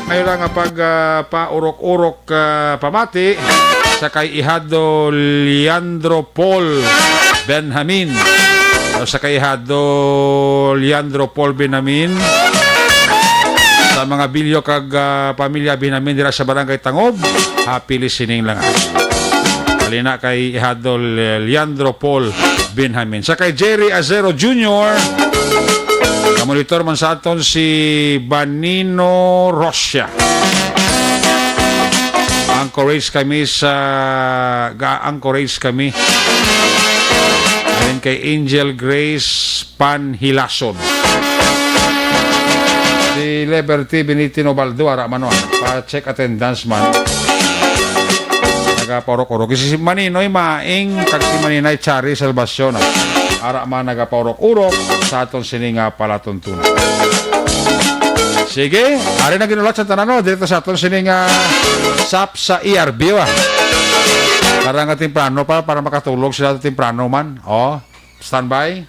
Ayo lang nga pag, ah, paurok-urok, ah, pamati sa kay Ihado Leandro Paul Benjamin. O, sa kay Ihado Leandro Paul Benjamin, sa mga bilyo kag, ah, pamilya Benjamin dira sa Barangay Tangob, happy listening lang. Halina kay Ihado Le-, Leandro Paul Benjamin. Sa kay Jerry Azero Junior, kamonitor man sa aton si Banino Rosia. Anchorage kami sa, ga-anchorage kami. Ayun kay Angel Grace Panhilason. Si Liberty Benitino Baldo, ara man, oh, pa-check attendance man. Nagapaurok-urok. Si Maninoy Maing, kag si Maninay Chari Salvacion, ah. Ara man nagapaurok-urok sa aton sini nga palatuntunan. Sige, ari na ginulat sa tanan, no? Dito sa aton sining, ah, sap sa E R B, ah. Para nga temprano pa, para makatulog sila temprano man. Oh, standby.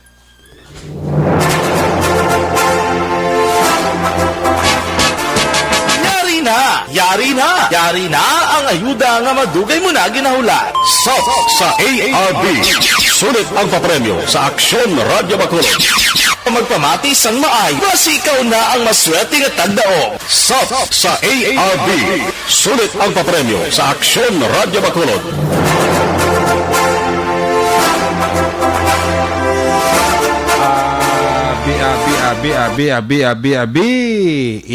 Yari na! Yari na! Yari na ang ayuda nga madugay mo na ginahulat. Sap sa A R B. Sulit ang papremyo sa Aksyon Radyo Bacolod. Magpamati sang maay, basi ikaw na ang maswerte nga tagdaog. Sap sa A R B. Sulit ang papremyo sa Aksyon Radyo Bacolod. Abi, abi, abi, abi, abi, abi, abi.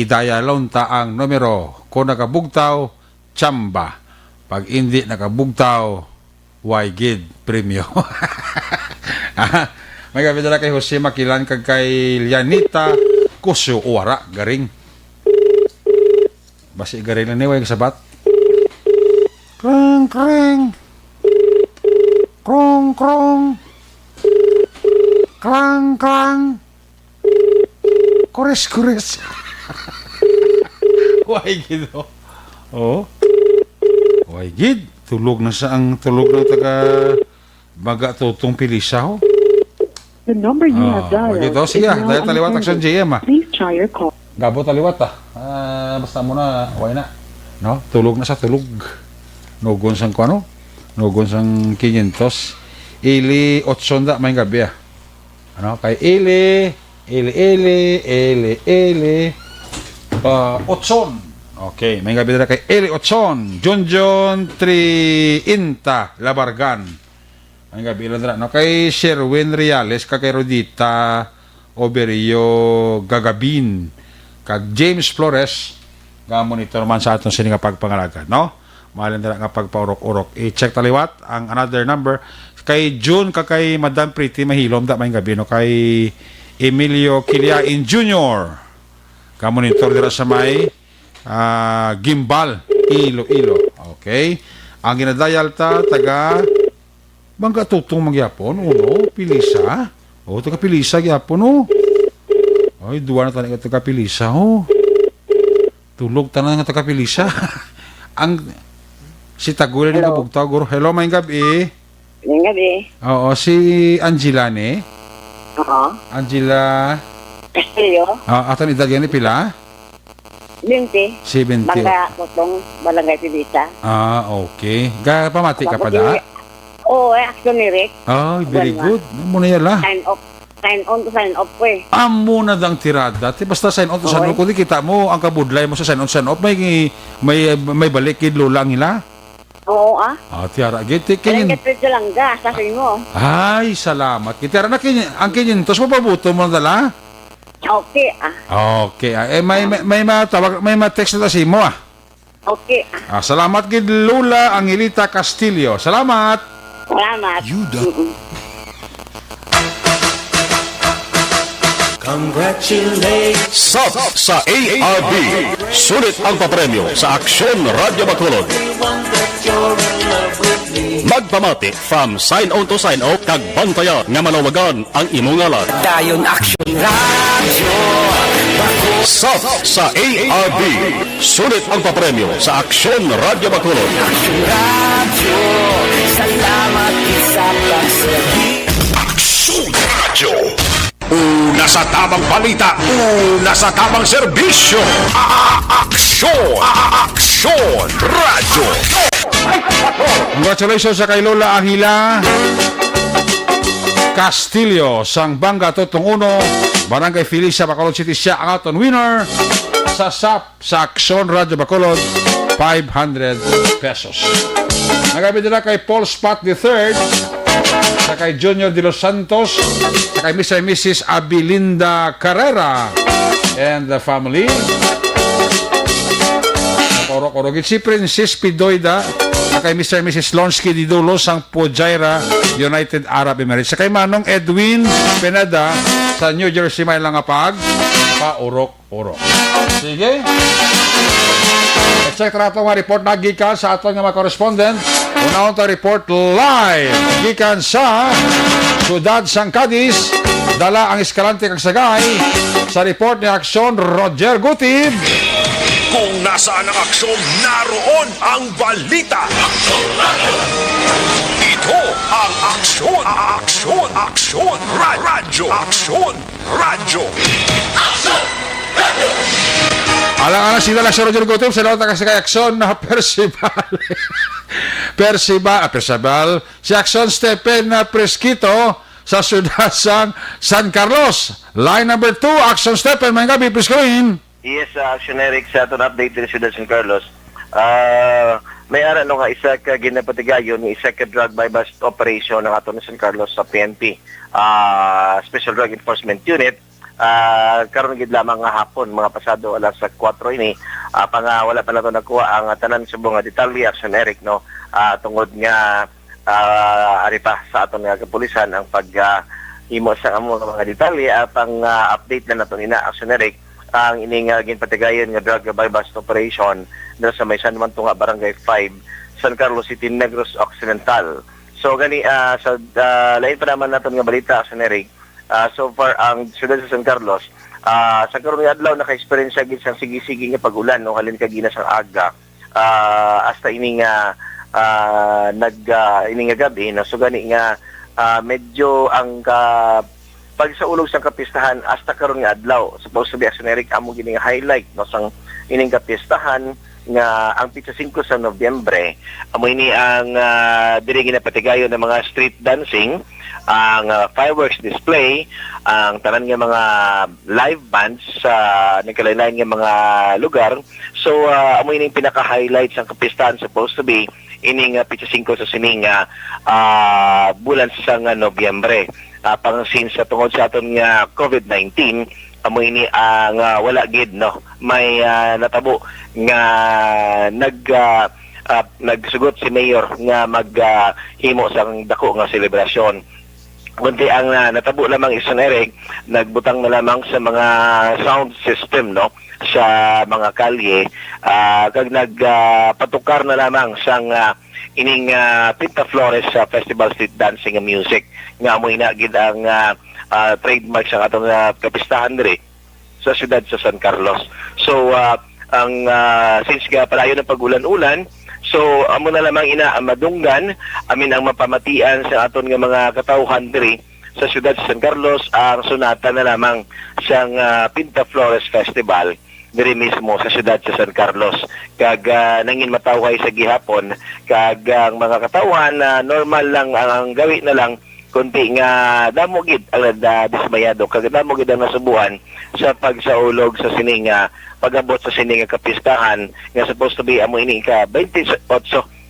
Idayalon ta ang numero. Kung nakabugtaw, tsamba. Pag hindi nakabugtaw, way gid premyo. Ah, may gabi dala kay Jose Makilan kag kay Lianita Cusio. O, wara, garing. Basi garing lang ni, way sabat. Kreng, kreng. Krong, krong. Krang, krang. Kores, kores. Way gid, oh. Oh. Way gid. Tulog na sa ang, tulog ng taga Baga Tutong Pilisa, oh. The number you have Ah, dialed wag ito. Sige, is ah, now dahil taliwat unfriended. Action G M, ah. Please try your call. Gabo taliwat, ah. Ah, basta mo na, way na. No? Tulog na sa tulog. Nugon sang kuano? Nugon sang quinientos. Ili otso da, may gabi, ah. Ano? Kay Ili, Ili, Ili, Ili, Ili, ah, Otson. Okay, may gabi na kay Ili Otson. Junjun Triinta Labargan. Ang gabi lang dira, no? Kay Sherwin Reales, kag kay Rodita Oberio Gagabin, kag James Flores, nga monitor man sa aton sini nga pagpangalagad, no? Mahalin dira nga pagpaurok-urok. I-check ta liwat ang another number. Kay June, kag kay Madam Pretty Mahilom, da may gabi, no? Kay Emilio Kiliain Junior, ka monitor dira sa may, ah, Gimbal, Iloilo. Okay. Ang ginadayal ta, taga Bangga Tutong man gyapon, uno, Pilisa. Oh, taga Pilisa gyapon, oh. Ay, duwa na tani ka taga Pilisa, oh. Tulog tanan nga taga Pilisa. Ang si Tagulan ni Hello. Kabugtaw, guro. Hello, may gabi. May gabi. Oo, si Angela ni. Oo. Angela. Castillo. Ah, aton edad gani pila? Bente. Seventy. Bangga Tutong, Barangay Pilisa. Ah, okay. Ga pamati ka pa da? Oo, eh, action ni Rick. Ay, very Ganun. Good. Amo na yala. Sign off. Sign on to sign off ko eh. Amo na dang tirada. Ti basta sign on to sign off. Kung di kita mo, ang kabudlay mo sa sign on, sign off, may, may, may balik kid Lola ang ila. Oo, ah. Ah, tiara, gid, ti Kaya kinin- ka lang ga, sa mo. Ay, salamat. Kay tiara na, kin-, ang kinyentos mo, pabuto mo na dala? Okay, ah. Okay, ah. Eh, may, may, may matawag, may ma-text na sa imo, ah. Okay, ah. Ah, salamat gid, Lola Angelita Castillo. Salamat. Salamat. Yuda. Mm-mm. Congratulations. Sap sa A R B. Sulit ang papremyo sa Aksyon Radyo Bacolod. Magpamati from sign on to sign off kag bantayan nga malawagan ang imo ngalan. Dayon Aksyon Radyo. Sap sa A R B. Sulit ang papremyo sa Aksyon Radyo Bacolod. Aksyon Radyo. Salamat sa pagserbi. Aksyon Radyo. Una sa tamang balita, una sa tamang serbisyo. A-, a-, aksyon, a-, a-, aksyon, radyo. Congratulations sa kay Lola Angela Castillo, sang Bangga Tutong Uno, Barangay Felisa, Bacolod City. Siya ang aton winner sa sap sa Aksyon Radyo Bacolod, five hundred pesos. Nagabi nila kay Paul Spot the third, sa kay Junior De Los Santos, sa kay Mister and Missus Abilinda Carrera and the family. Orok-orok. Si Princess Pidoida, sa kay Mister and Missus Lonsky Didulo, sang Fujairah, United Arab Emirates. Sa kay Manong Edwin Pineda, sa New Jersey, may lang nga pag paurok. Oro. Sige. Check nato nga report na gikan sa aton nga mga correspondent. Unahon ta report live gikan sa Siyudad sang Cadiz. Dala ang Escalante kag Sagay sa report ni Aksyon Roger Gutib. Kung nasaan ang aksyon, naroon ang balita. Ito ang Aksyon, Aksyon, Aksyon Ra-, Radyo, Aksyon Radyo. Alang-alang sila lang si Roger Gutib, sa lahat ng kasi kay Aksyon na Percival. Percival, ah, Percival, si Aksyon Stephen na Presquito sa siyudad sang San Carlos. Line number two, Aksyon Stephen, may gabi, please come in. Yes, uh, Action Eric, sa aton update diri sa San Carlos. Ah, may ara no nga isa ka ginapatigayon, isa ka drug buy-bust operation ng aton San Carlos sa P N P. Ah, Special Drug Enforcement Unit. Ah, karon gid lamang nga hapon, mga pasado alas sa kwatro ini, ah, pa nga wala pa nato nakuha ang, ah, tanan subong nga detalye, Action Eric, no? Ah, tungod nga, ah, ari pa sa aton nga kapulisan ang pag, ah, himo sa amo nga mga detalye, at ang, ah, update na nato ina, Action Eric, ang ining, ah, ginpatigayon nga drug buy-bust operation dira sa may San Juan Tunga, Barangay five, San Carlos City, Negros Occidental. So gani, ah, sa, ah, lain pa naman naton nga balita, Action Eric, ah, so far ang siyudad sa San Carlos, ah, sa karon nga adlaw naka-experience gid sang sige-sige nga pag-ulan, no, halin kagina sang aga, ah, hasta ini nga, ah, nag, ah, ini nga gabi, no? So gani nga, ah, medyo ang ka-, pagsaulog sang kapistahan hasta karon nga adlaw, supposed to be, Action Eric, amo gini nga highlight, no, sang ining kapistahan nga ang pitsa singko sa Nobyembre, amo ini ang, ah, diri ginapatigayon ng mga street dancing, ang, ah, fireworks display, ang tanan nga mga live bands sa nagkalain-lain nga mga lugar. So, ah, amo ini ang pinaka-highlight sang kapistahan, supposed to be ining, ah, pitsa singko sa sining nga, ah, bulan sa nga Nobyembre. Ah, pang since sa tungod sa aton nga COVID nineteen, amo ini ang, ah, wala gid, no, may, ah, natabo nga nag, ah, ah, nagsugot si Mayor nga mag, ah, himo sang dako nga selebrasyon. Kundi ang, ah, natabo lamang, Action Eric, nagbutang na lamang sa mga sound system, no, sa mga kalye, ah, kag nag, ah, patukar na lamang sang, ah, ining, ah, Pinta Flores, ah, Festival Street Dancing nga music, nga amo ina gid ang, ah, ah, trademark sa atong, ah, kapistahan diri sa siyudad sa San Carlos. So, ah, ang, ah, since nga padayon ang pag-ulan-ulan, so amo na lamang ina ang madunggan, amin ang mapamatian sa aton nga mga katawhan diri sa siyudad sa San Carlos, ang sunatan na lamang sang, ah, Pinta Flores Festival diri mismo sa siyudad sa San Carlos. Kag, ah, nangin matawhay sa gihapon, kag ang mga katawhan na normal lang ang, ang gawi na lang, kundi nga damo gid ang nadismayado, kag damo gid ang nasubuan sa pagsaulog sa sining, ah, pag-abot sa sining nga kapistahan nga supposed to be amo ini ka twenty-eight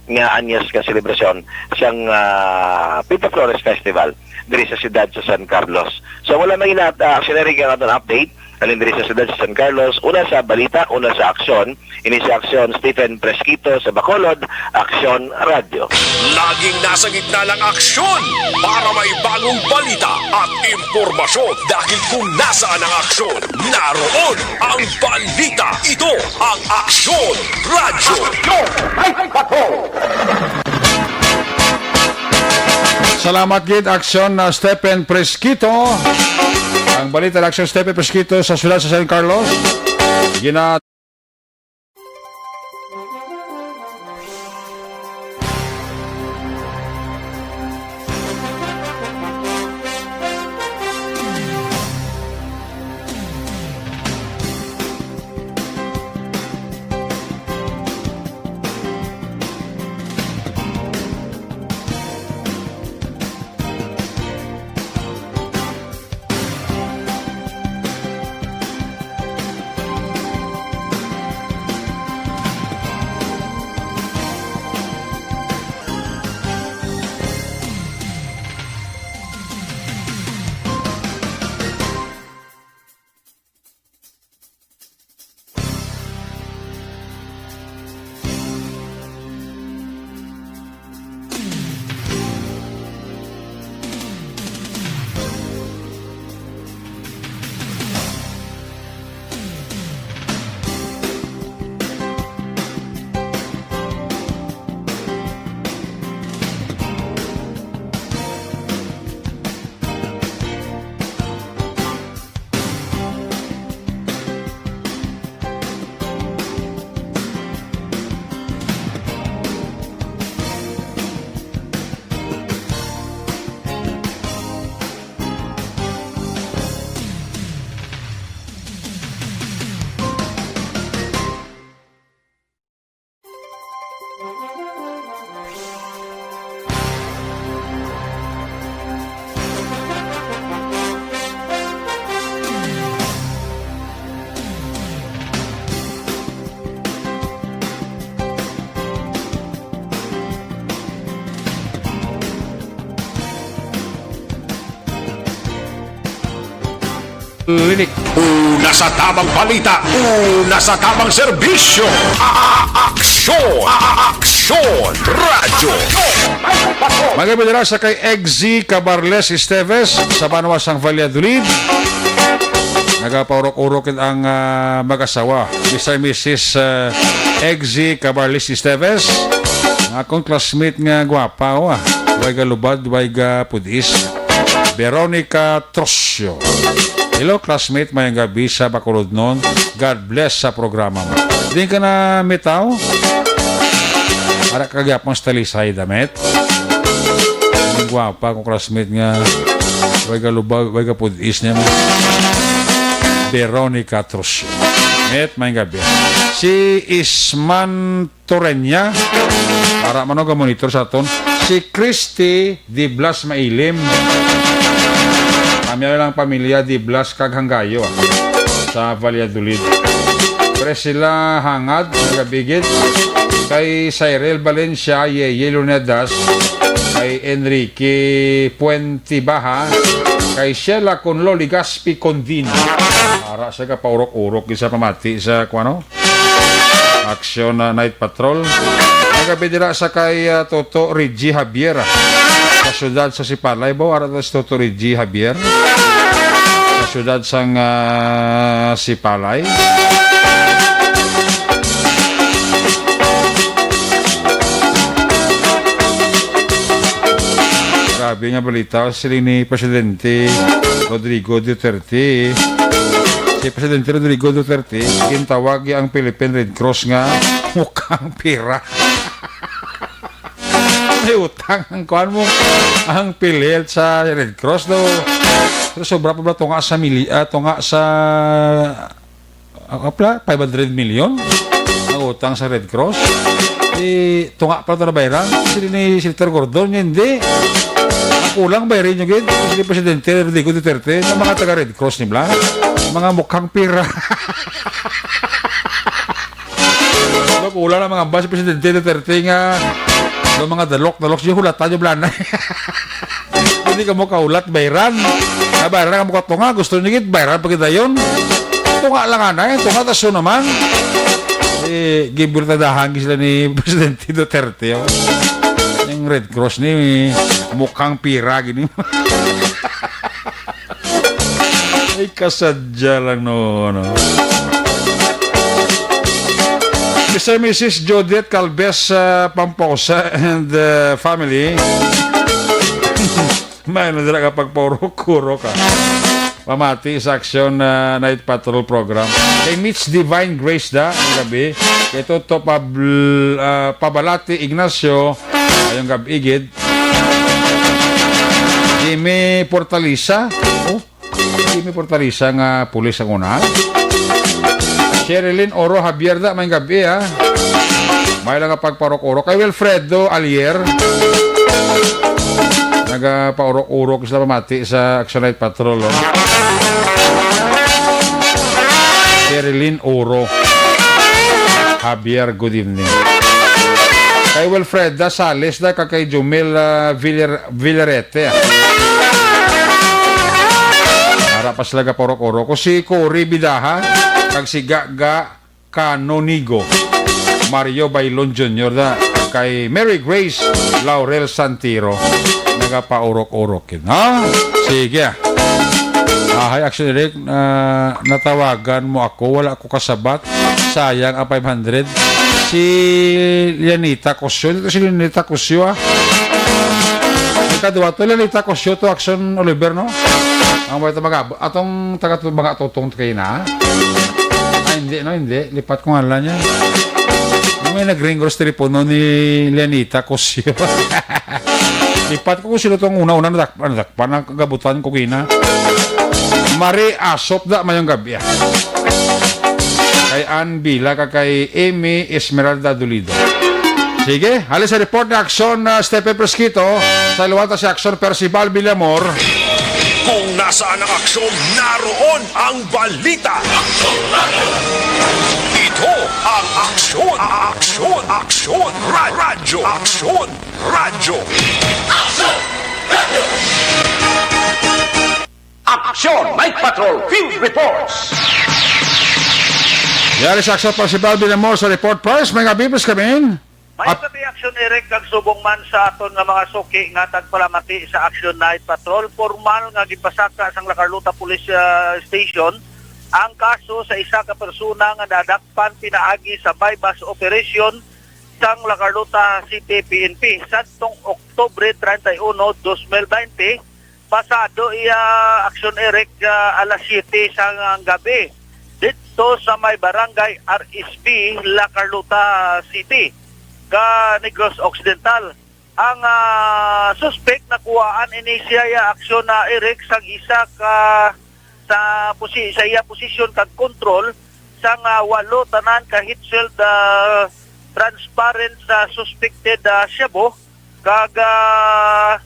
nga anyos nga selebrasyon sang, ah, Pinta Flores Festival diri sa siyudad sa San Carlos. So, wala may ina, ah, Action Eric, ang aton update. Halin diri sa siyudad sa San Carlos, una sa balita, una sa aksyon, ini sa aksyon Stephen Presquito sa Bacolod, Aksyon Radyo. Laging nasa gitna ng aksyon para may bagong balita at impormasyon, dahil kung nasaan ang aksyon, naroon ang balita. Ito ang Aksyon Radyo. Salamat gid, Aksyon, uh, Stephen Presquito. Ang balita ni Aksyon Stephen Presquito sa siyudad sa San Carlos. Gina- Linik. Una sa tamang balita, una sa tamang serbisyo. A-, a-, aksyon, a-, aksyon, radyo. Magabidira sa kay Eggsy Cabarles Esteves sa banwa sang Valladolid. Nagapaurok-urok ang, ah, mag-asawa, Mister and Missus, ah, Eggsy Cabarles Esteves. Ang akong classmate nga gwapa, oh, ah. Way ga lubad, way ga pudis. Veronica Trocio. Hello, classmate. Mayong gabi sa Bacolodnon. God bless sa programa mo. Din ka na mitaw? Ara ka gyapon sa talisay, damit. Ang gwapa kong classmate nga way ka lubag, way ka pudis niya mo. Veronica Trocio. Met, mayong gabi. Si Isman Torreña. Para man og monitor sa aton. Si Christy Di Blas Mailim. Kami lang pamilya Di Blas kag Hanggayo, ah, sa Valladolid. Priscilla Hangad, nagabigit. Kay Cyril Valencia, Yeye Lunedas. Kay Enrique Puente Baha. Kay Sheila Conlo Ligaspi Condin. Ara sa kapaurok-urok sa pamati sa kuano? Aksyon na Night Patrol. Ang gabi dira sa kay, ah, Toto Reggie Javier, ah, sa siyudad sa Sipalay. Ba, ara si Toto Reggie Javier sa siyudad sang, ah, Sipalay. Grabe nga balita, siling ni Presidente Rodrigo Duterte. Si Presidente Rodrigo Duterte, gintawag ang Philippine Red Cross nga mukhang pira. May utang ang kuan mo, ang PhilHealth sa Red Cross daw. Pero sobra pa ba tunga sa mili-, ah, tunga sa, ah, apla, five hundred million ang utang sa Red Cross? Eh, tunga pa ito na bayran? Sila ni Senator Gordon, hindi. Ang kulang bayrin nyo gid, si Presidente Rodrigo Duterte, sa mga taga Red Cross nila, mga mukhang pira. Lo, kulang ang mga bus, Presidente Duterte nga, lo, mga dalok, dalok, siya hulatan yung blanay. Hindi ka mo kaulat, bayran. Ah, bayran ka mo katunga, gusto niyo gid, bayran pa kita yun. Tunga lang, anay, tunga, taso naman. Eh, gibultadahan sila ni Presidente Duterte, oh. Yung Red Cross ni, mukhang pira, gini. Ay, kasadya lang, no, ano. Mister and Missus Judith Calves, uh, Pamposa and, uh, family. May na dira ka pagpaurok-urok, ah. Pamati sa Aksyon, uh, Night Patrol Program. Kay Mitch Divine Grace da, ang gabi. Kay Toto Pabl-, uh, Pabalati Ignacio, ayong gabi, gid. Jimmy Portalisa. Oh, Jimmy Portalisa nga pulis ang una. Sherilyn Oro Javier da, may gabi, ha. May lang nga pagpaurok-urok. Kay Wilfredo Alier. Nagapaurok-urok sila pamati sa Action Night Patrol, oh. Sherilyn Oro. Javier, good evening. Kay Wilfreda Sales da, kag kay Jumel, ah, Villar-, Villarete, ah. Ara pa sila gapaurok-urok. Ko si Cory Bidaha, kag si Gaga Canonigo. Mario Bailon Junior da, kay Mary Grace Laurel Santiro. Nagapaurok-urok yun, ha? Sige, ah. Ahay, Action Eric, ah, natawagan mo ako. Wala ko kasabat. Sayang ang five hundred. Si Lianita Cosio. Dito si Lianita Cosio, ah. Ikaduha to, Lianita Cosio to, Action Oliver, no? Ang mga taga-, atong taga-, mga tutong kayo na, ah. Ah, hindi, no? Hindi. Lipat ko nga lang niya. May nag-ring sa telepono ni Lianita Cosio. Lipat ko kung sino tong una-una nadak-, nadakpan, nagabutan ko gina. Mari Asop da, mayong gabi, ah. Kay Ann Bila, ka kay Amy Esmeralda Dolido. Sige, halin sa report ni Aksyon, ah, Stephen Fresquito, sa liwata si Aksyon Percival Villamor. Kung nasaan ang aksyon, naroon ang balita. Ito ang Aksyon, Aksyon, Aksyon, Ra-, Radyo, Aksyon, Radyo. Aksyon Night Patrol Field Reports. Yari sa Aksyon Percival Villamor sa report first. May nga bibis kami. May Ap- kami aksyon, Eric, kag subong man sa aton nga mga suki nga tagpalamati sa Action Night Patrol. Formal nga gipasaka sang La Carlota Police, ah, Station ang kaso sa isa ka persona nga nadakpan pinaagi sa buy-bust operation sang La Carlota City P N P sadtong Oktubre treinta y uno, dos mil baynte, pasado iya aksyon, Eric, ah, alas siyete sang gabi didto sa may barangay R S B, La Carlota City, ka Negros Occidental. Ang, ah, suspek nakuhaan ini siya iya aksyon na, Eric, sang isa ka sa posi-, sa iya posisyon kag kontrol sang, ah, walo tanan ka heat-sealed, ah, transparent sa suspected, ah, shabu, kag, ah,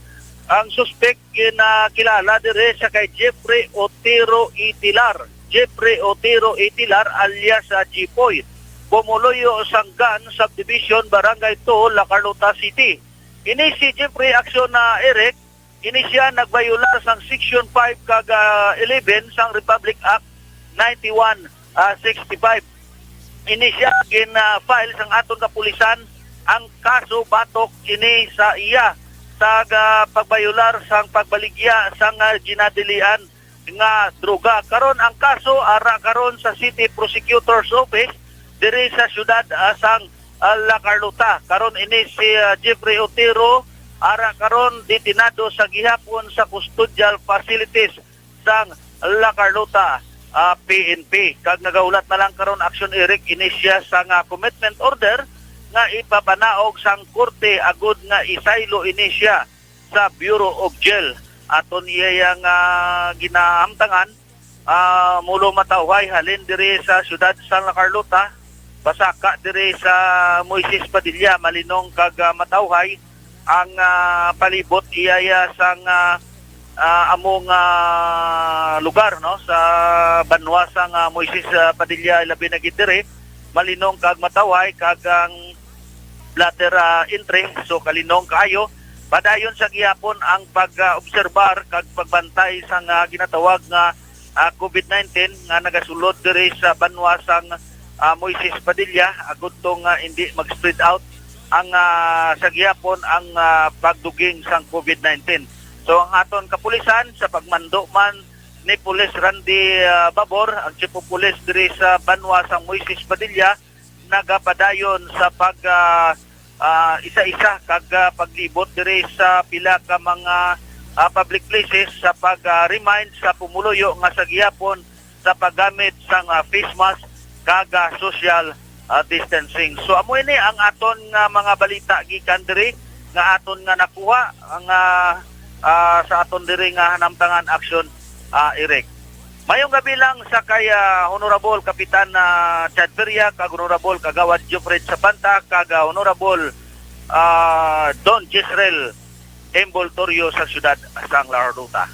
ang suspek ginakilala diri sa kay Jeffrey Otero Itilar. Jeffrey Otero Itilar alias, ah, Jipoy. Pumuluyo sang Gan Subdivision, Barangay two, La Carlota City. Ini si Jeffrey Aksyon na Eric, ini siya nagbayular sang Section five kag, ah, eleven sang Republic Act ninety-one, ah, sixty-five. Ini siya gin, ah, file sang aton kapulisan ang kaso batok ini sa iya sa ga-, pagbayular sang pagbaligya sang, ah, ginadilian nga droga. Karon ang kaso ara karon sa City Prosecutor's Office diri sa siyudad, ah, sang, ah, La Carlota. Karon ini si, ah, Jeffrey Otero ara karon detenado sa gihapon sa custodial facilities sang La Carlota, ah, P N P. Kag nagahulat na lang karon, Action Eric, ini siya sang, ah, commitment order nga ipapanaog sang korte agud nga isaylo ini siya sa Bureau of Jail. Aton iya yang, ah, ginahamtangan, ah, mulo matawhay halin diri sa siyudad sa La Carlota, pasaka diri sa Moises Padilla, malinong kag, ah, matawhay ang, ah, palibot iya iya sang, ah, ah, among, ah, lugar, no, sa banwa sang, ah, Moises, ah, Padilla, labi na gid diri, malinong kag matawhay kag ang latter, ah, entry. So, kalinong kaayo. Padayon sa gihapon ang pag-obserbar kag pagbantay sang, ah, ginatawag nga, ah, covid nineteen nga nagasulod diri sa banwa sang, ah, Moises Padilla, agud to nga hindi mag-spread out ang, ah, sa gihapon ang, ah, pagduging sang covid nineteen. So, ang aton kapulisan sa pagmando man ni Police Randy, ah, Babor, ang Chief of Police diri sa banwa sang Moises Padilla, nagapadayon sa pag, ah, ah, isa-isa kag, ah, paglibot diri sa pila ka mga, ah, public places sa pag, ah, remind sa pumuluyo nga sa gihapon sa paggamit sang, ah, face mask kag, ah, social, ah, distancing. So, amo ini ang aton nga mga balita gikan diri nga aton nga nakuha nga, ah, sa aton diri nga hanamtangan aksyon, ah, Eric. Mayong gabi lang sa kay, ah, Honorable Kapitan, ah, Chad Feria, kag Honorable Kagawad Jufred Sabanta, kag, ah, Honorable, ah, Don Jezreel Envoltorio sa siyudad sang La Carlota.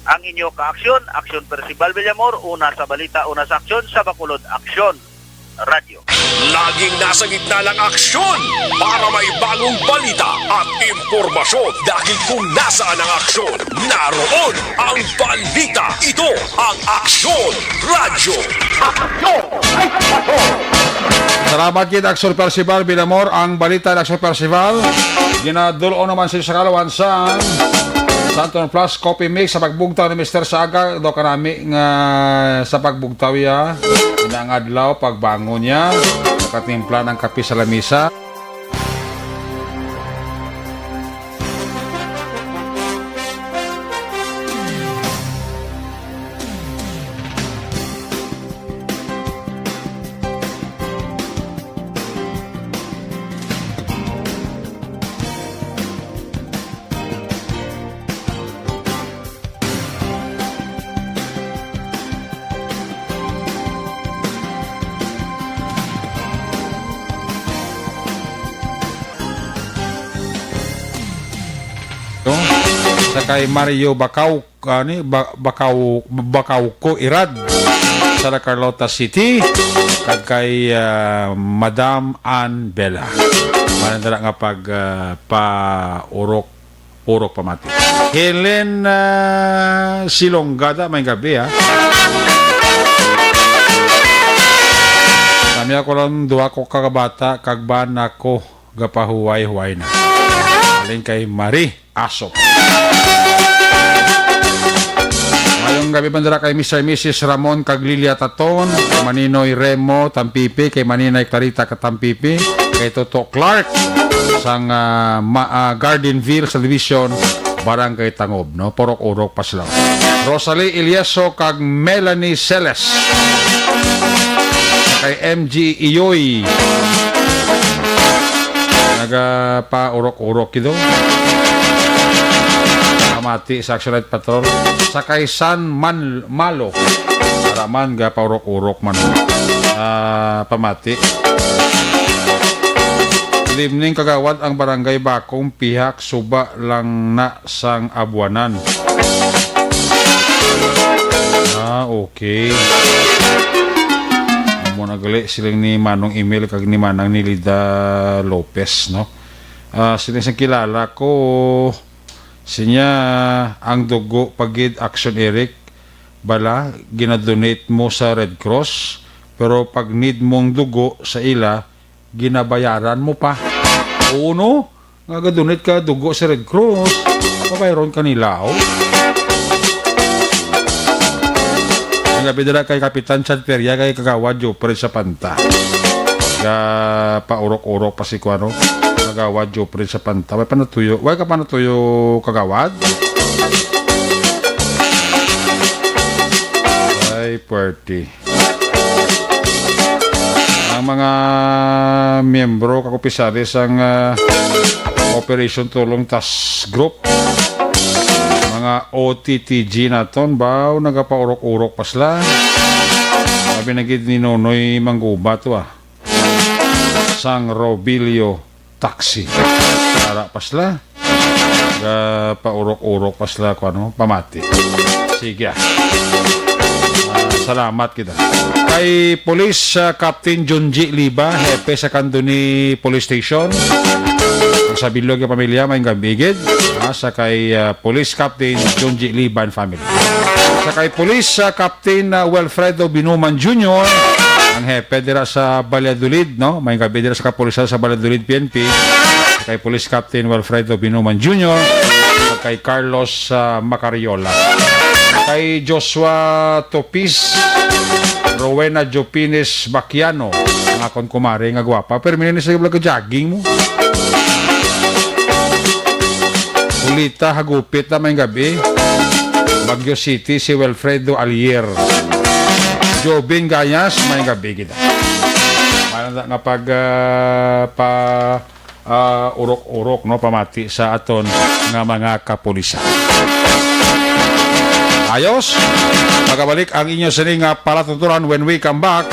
Ang inyo kaaksyon, Aksyon Percival Villamor, una sa balita, una sa aksyon, sa Bacolod Aksyon Radyo. Laging nasa gitna ng aksyon para may bagong balita at impormasyon. Dahil kung nasaan ang aksyon, naroon ang balita. Ito ang Aksyon Radyo. Aksyon! Ay, aksyon! Salamat gid, Aksyon Percival Villamor. Ang balita ni Aksyon Percival, ginadul-on naman sa kalawan sa Santon Plus Coffee Mix sa pagbugtaw ni Mister Saga. Do kanami nga sa pagbugtaw ya, inang adlaw, pagbangon niya, katimpla ng kape sa lamisa. Kay Mario Bacaw, ani, Ba-, Bacaw, Bacauco Irad sa La Carlota City, kag kay, ah, Madam Ann Bella. Manandala nga pag, ah, paurok-urok pamati. Helen, ah, Silongada, may gabi, ha. Kami ako lang, duha ko ka kabata, kag ba nako gapahuway-huway na. Alin kay Marie Aso. Mayong gabi man dira kay Mister Missus Ramon kag Lilia Taton, kay Maninoy Remo Tampipi, kay Maninay Clarita Katampipi, kay Toto Clark sang, ah, ma-, ah, Gardenville Subdivision, Barangay Tangob, no? Purok-urok pa sila. Rosalie Ilieso kag Melanie Celes. Kay M G Iyoy. Nagapaurok-urok ito. Pamati sa Action Night Patrol. Sa kay San Man Malo. Para man gapaurok-urok man. Ah, pamati. Limning kagawad ang barangay Bakong Pihak, suba lang na sang Abuanan. Ah, okay. Amo na gali siling ni Manong Emil kag ni Manang Nilida Lopez, no? Ah, siling sang kilala ko, sinya ang dugo pagid Action Eric, bala, ginadonate mo sa Red Cross, pero pag need mong dugo sa ila, ginabayaran mo pa. Oo, no? Nga gadonate ka dugo sa Red Cross, pabayron ka nila, oh. Ang gabi dala kay Kapitan Chad Feria, kay Kagawad Jopre sa Panta. Ga paurok-urok pa si kuano, Kagawad Jopre sa Panta. Way panatuyo, way ka panatuyo, Kagawad? Ay, puwerte. Ang mga miyembro kag opisyales sang, ah, Operation Tulong Task Group, mga O T T G naton, baw nagapaurok-urok pa sila. Sabi na gid ni Nonoy Mangguba to, ah. Sang Robilio Taxi. Ara pa sila. Ga paurok-urok pa sila, kuno, pamati. Sige, ah. Ah, salamat kita. Kay Police, ah, Captain Junji Liba, hepe sa Candoni Police Station. Ang sa bilog nga pamilya, may gabigid. Ah, sa kay, ah, Police Captain Junji Liba and family. Sa kay Police, ah, Captain, ah, Wilfredo Binuman Junior, ang hepe dira sa Valladolid, no? May gabi dira sa kapulisan sa Valladolid P N P. Kay Police Captain Wilfredo Binuman Junior, kay Carlos, ah, Macariola. Kay Joshua Topis, Rowena Jopines Baquiano, ang akon kumare nga gwapa. Pero minsan sa vlog ka jogging mo. Ulita, hagupit na may gabi. Baguio City, si Wilfredo Alier. Jobin Gayas, may gabi kita. Mana nga pag, ah, pa, ah, urok-urok, no, pamati sa aton nga mga kapulisan. Ayos, magabalik ang inyo sini nga palatuntunan when we come back.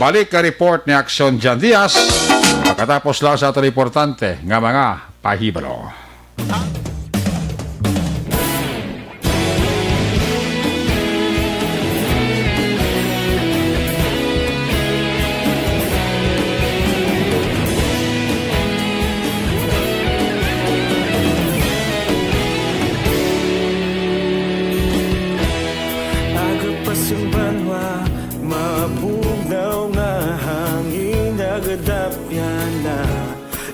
Balik ka report ni Action Jan Diaz. Pagkatapos lang sa aton importante nga mga pahibalo. Aga pa sing banwa, mabugnaw nga hangin nagadapyan na.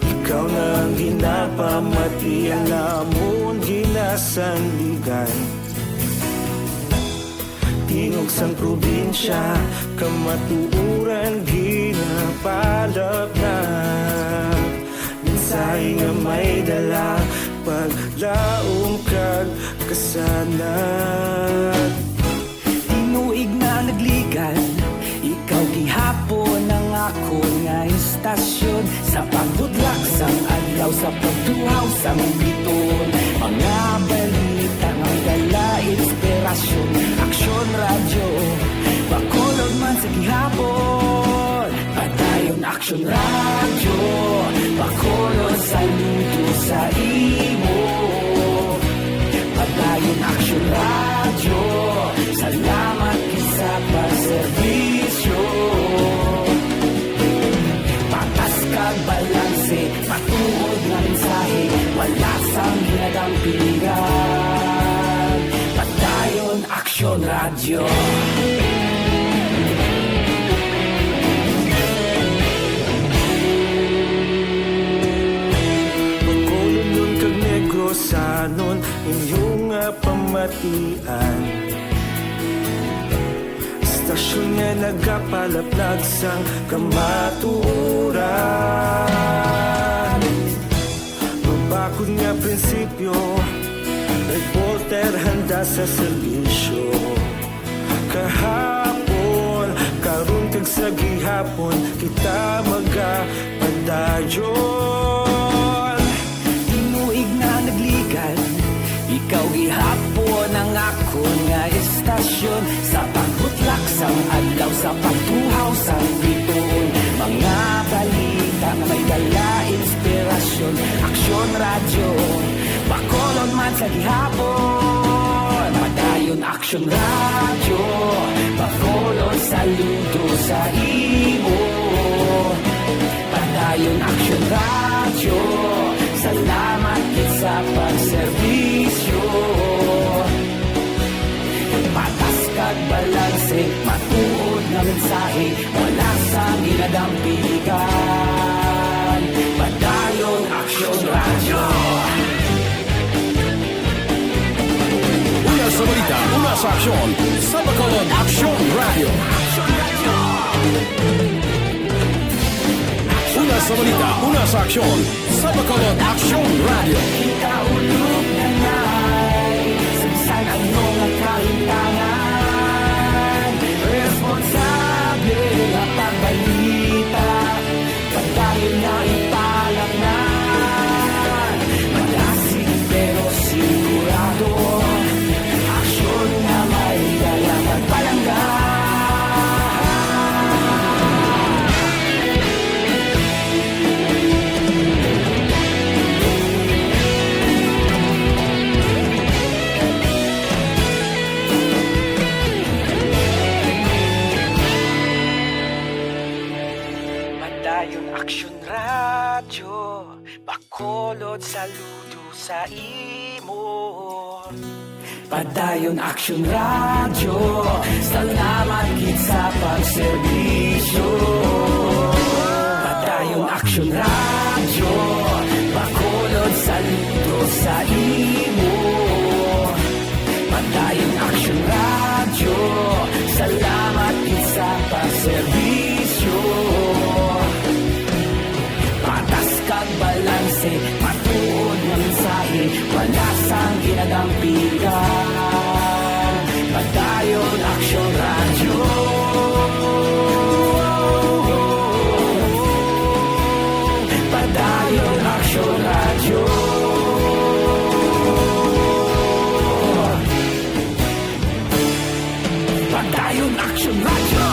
Ikaw na ang ginapamati, ang amon ginasandigan. Tingog sang probinsya, kamatuoran ginapalapnap. Mensahe nga may dala, paglaom kag kasanag. Tinuig na nagligan, ikaw gihapon ang akon nga istasyon. Sa pagbudlak sang adlaw, sa pagtuhaw sang biton, mga balita nga dala inspirasyon. Aksyon Radyo, Bacolod man sa gihapon. Padayon Aksyon Radyo, Bacolod, saludo sa imo. Balanse, matuod nga mensahe, wala sang ginadampigan. Padayon Aksyon Radyo. Bacolodnon kag Negrosanon, inyo nga pamatian. Istasyon nga nagapalaplag sang kamatuoran. Mabakod nga prinsipyo, reporter handa sa serbisyo. Kahapon, karon kag sa gihapon, kita magapadayon. Tinuig na nagligad, ikaw gihapon ang akon nga istasyon. Sa pagbutlak sang adlaw, sa pagtuhaw sang bituon, mga balita nga may dala inspirasyon. Aksyon Radyo, Bacolod man sa gihapon. Padayon Aksyon Radyo, Bacolod saludo sa imo. Padayon Aksyon Radyo, salamat gid sa pagserbisyo. Patas kag balanse, matuod nga mensahe, wala sang ginadampigan. Padayon Aksyon Radyo. Una sa balita, una sa aksyon, sa Bacolod Aksyon Radyo. Una sa balita, una sa aksyon, sa Bacolod Aksyon Radyo. Kita ulog na ngay, sa bisan ano nga kahintangan, responsable nga pagbalita. Padayon nga ipalangnan, malasig pero sigurado. Aksyon nga may dala pagpalangga. Padayon Aksyon Radyo, Bacolod saludo sa imo. Padayon Aksyon Radyo, salamat gid sa pagserbisyo. Padayon Aksyon Radyo, Bacolod saludo sa imo. Padayon Aksyon Radyo, salamat gid sa pagserbisyo. Patas kag balanse, matuod nga mensahe, wala sang ginadampigan. Padayon Aksyon Radyo. Padayon Aksyon Radyo. Padayon Aksyon Radyo.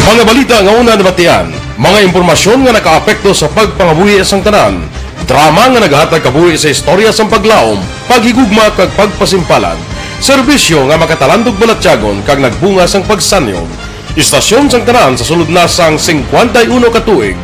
Mga balita nga una nabatian, mga impormasyon nga nakaapekto sa pagpangabuhi sang tanan, drama nga nagahatag kabuhi sa istorya sang paglaom, paghigugma kag pagpasimpalad, serbisyo nga makatalandog balatyagon kag nagbunga sang pagsanyog. Istasyon sang tanan sa sulod na sang singkwenta y uno ka tuig.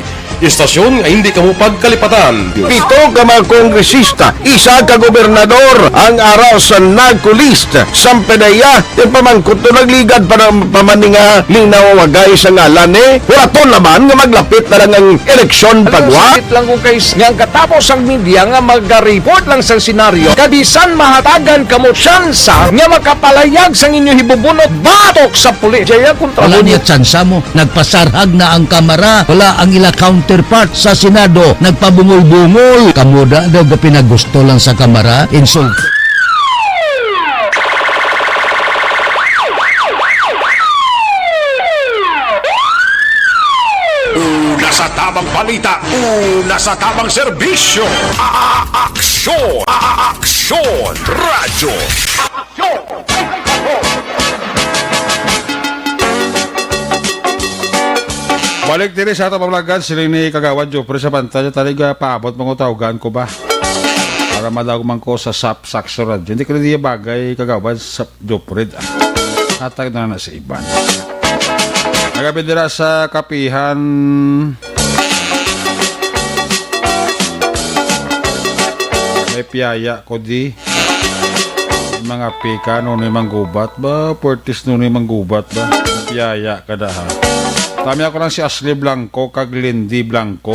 Istasyon nga hindi kamo pagkalipatan. Pito ka mga kongresista, isa ka gobernador ang ara sa NAGCO list. Samtang iya, ti pamangkot to nagligad pa na, pa man ni nga linawagay sa ngalan ni. Wala to naman nga maglapit na lang ang eleksyon pagwa. Sakit lang ko kay s-, nga ang katapos ang media nga maga-report lang sa senaryo. Kabisan mahatagan kamo tsansa nga makapalayag sang inyo hibubunot batok sa pulis. Jaya kontra Wala mo niya niya. Tsansa mo. Nagpasarhag na ang Kamara. Wala ang ila counterpart sa Senado. Nagpabungol-bungol. Kamo da daw gapinagusto lang sa Kamara. Insult. Una sa tamang balita, una sa tamang serbisyo. A-, a-, aksyon, a-, a-, aksyon, radyo. Aksyon! Balik diri sa ato pamalagan, siling ni Kagawad Jopre sa pantalla, tali ga paabot mga tawgan ko ba? Para madawag man ko sa Sap Sakso Radyo. Hindi ko na diya bagay, Kagawad, sa Jopre. Ah. Hatag na na sa iban. Nagabi dira sa kapihan. May piyaya ko di. Mga pika, no, ni manggubat ba? Puertis, no, ni manggubat ba? Piyaya ka da, ha? Tami ako lang si Ashley Blanco kag Lindy Blanco,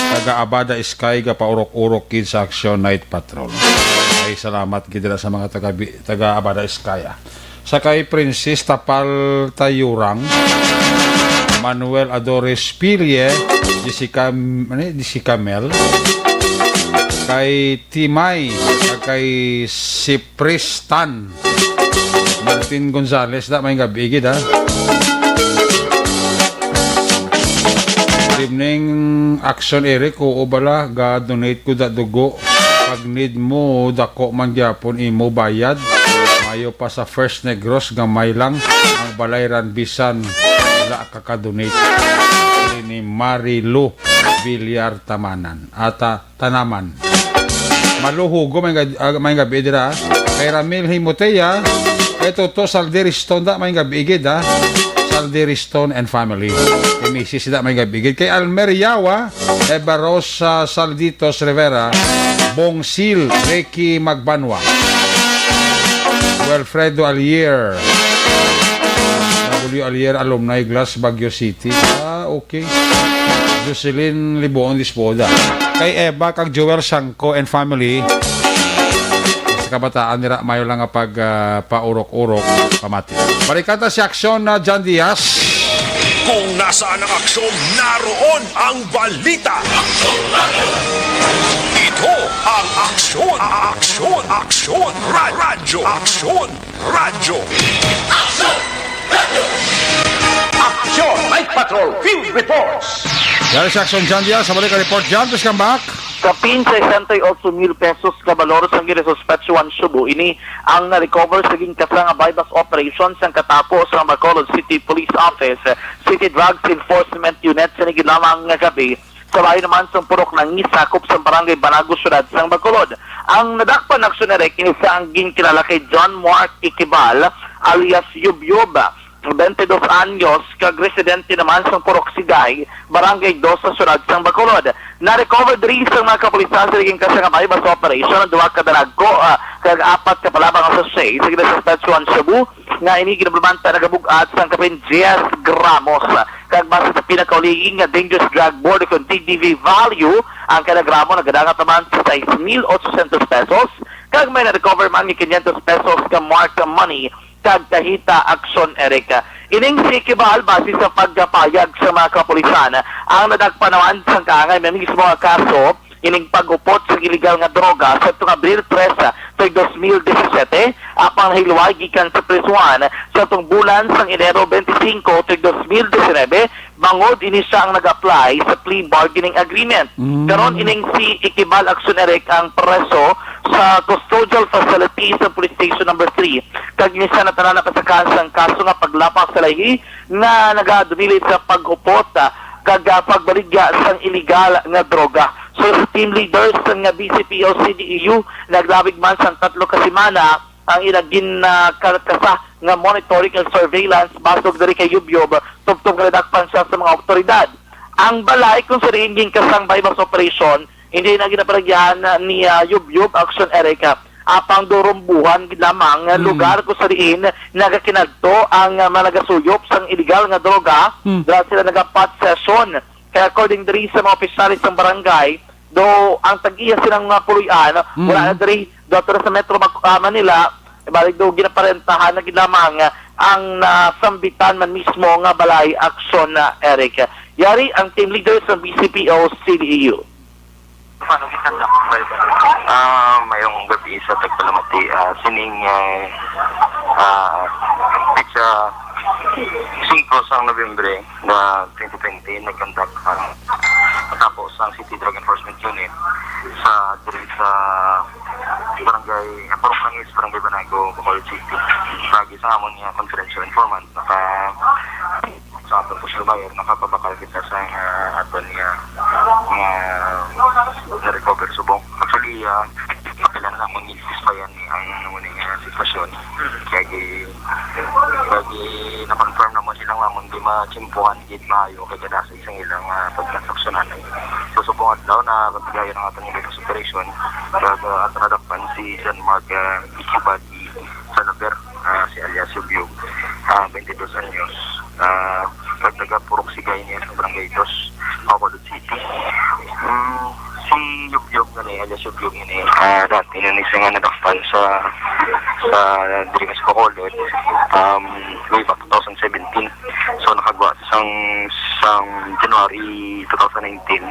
taga Abada Sky, ga paurok-urok kid sa Action Night Patrol. Ay, salamat gid dira sa mga taga, taga Abada Sky, ah. Sa kay Princess Tapal Tayurang, Manuel Adores Pilie, Jessica, ano, Jessica Mel, kay Timay, kag kay Sipristan. Martin Gonzales, da, may gabi gid, ha. Good evening, Action Eric. Oo bala, ga-donate ko da dugo. Pag need mo, dako man gyapon imo bayad. Mayo pa sa First Negros, gamay lang ang balay ran bisan wala ka ka-donate. Ni Marilu Villar Tamanan. Ata Tanaman. Maluhugo, may nga-, ah, may gabi dira. Kay Ramil Himotea, kay Toto Saldiriston da, may gabi gid, ha. Saldiriston and family. Kay misis da, may gabi gid. Kay Almer Yawa, kay Baros, ah, Salditos Rivera, Bongsil, Ricky Magbanwa. Wilfredo Alier. W Alier, alumni, Glass, Baguio City. Ah, okay. Jocelyn Libuon Dispoda. Kay Eva kag Joel Sangko and family. Sa kabataan nira, mayo lang nga pag, ah, paurok-urok, pamati. Balikan ta si Aksyon na John Diaz. Kung nasaan ang aksyon, naroon ang balita. Ito ang Aksyon, Aksyon, Aksyon, Ra-, Radyo, Aksyon, Radyo. Aksyon, Night Patrol, Field Reports. Yari si Aksyon John Diaz, sa balik ang report, John, please come back. Kapin sesenta y ocho mil pesos ka balor sang ginasuspetsuhan subo ini ang na-recover sa ginkasa nga buy-bust operation sang katapo sa Bacolod City Police Office, City Drugs Enforcement Unit, sa nigid lamang nga gabi sa bahin naman sang Purok Nangi, sakop sa Barangay Banago, Syudad sang Bacolod. Ang nadakpan aksyon na kini sa ang ginkilala kay John Mark Ikibal alias Yub Yub, twenty-dos anyos, kag residente naman sang Purok Sigay, Barangay Dos sa Syudad sang Bacolod. Na-recover diri sang mga kapulisan sa naging kasangabay bus operation ang duha ka daragko, ah, kag apat ka palabang nga sachet sa ginasuspetsuhan shabu nga ini ginabulmanta nagabug-at sang kapin diyes gramos. Kag base sa pinakauligi nga dangerous drug board o kon D D V value, ang kada gramo nagadangat naman sa sais mil otsosyentos pesos, kag may na-recover man nga kinyentos pesos ka marked money kag kahita aksyon, Eric. Ining si Kibal, base sa pagkapayag sa mga kapulisan, ang nadakpan naman sang kaangay may mismo nga kaso, ining pag-upot sa iligal nga droga sa tuong Abril tres, tuig dos mil disisete, apang nahilway gikan sa prisuhan sa tuong bulan sang Enero twenty-five, tuig dos mil disinebe, bangod ini siya ang nag-apply sa plea bargaining agreement. Mm. Karon, ining si Ikibal Action Eric ang preso sa custodial facility sa Police Station Number Three, kag ini siya natanan nakasakaan sang kaso nga paglapas sa lahi nga nagadumilit sa pag-upot, ah, kag, ah, pagbaligya sang iligal nga droga. So, sa team leaders nga B C P O C D E U, naglabig man sang tatlo ka semana ang ilang gin, ah, ka-, kasa nga monitoring and surveillance basog diri kay Yub Yub, tubtob nga nadakpan siya sa mga awtoridad. Ang balay kung sa diin ginkasang buy-bust operation, hindi na ginapanagyahan ni, ah, Yub Yub Action Eric, ah, apang durumbuhan gid lamang nga Mm. lugar kung sa diin nagakinadto ang, ah, mga nagasuyop sang iligal nga droga, Mm. dahil sila nagapot session. Kaya according diri sa mga opisyales sang barangay, do ang tag-iya silang mga puloy-an, Mm. wala na diri, do ato na sa Metro Mac-, ah, Manila, balik do ginaparentahan na gid lamang, ah, ang nasambitan man mismo nga balay aksyon na, Eric. Yari ang team leader sa B C P O C D E U. Paano kita na? Ah, mayong gabi sa tagpalamati, ah, sining, ah, ah, petsa singko sang Nobyembre nga twenty twenty, nagkandak ang katapo sang City Drug Enforcement Unit sa, diri sa barangay, ah, Purok Langis, Barangay Banago, Bacolod City. Pagi sa amon nga confidential informant, naka-, Tapos, sir, buyer, nakapabakal kita sa, ah, aton nga, nga na-recover subong. Actually, ah, pakilan na mo ni ceasefire ni ang, ano, ni nga sitwasyon. Kaya gi-, kaya gi-, na-confirm na mo silang namon di matsimpuhan gid maayo kay kada sa isang ilang, ah, pagtransaksyonan. So, subong adlaw na pagpagayon ang aton nga operation, kag, ah, aton nadakpan si John Mark, ah, Ikibad, Salaber, ah, si alias Yugyug, ah, twenty-two anyos, ah, kag taga Purok Sigay niya sa Barangay Dos, Bacolod City. Mm, si Yugyug nga ni, alias Yugyug nga ni, ah, dati na ni siya nga nadakpan sa, sa diri sa Bacolod, um, way back two thousand seventeen. So, nakagwa sang, sang January two thousand nineteen,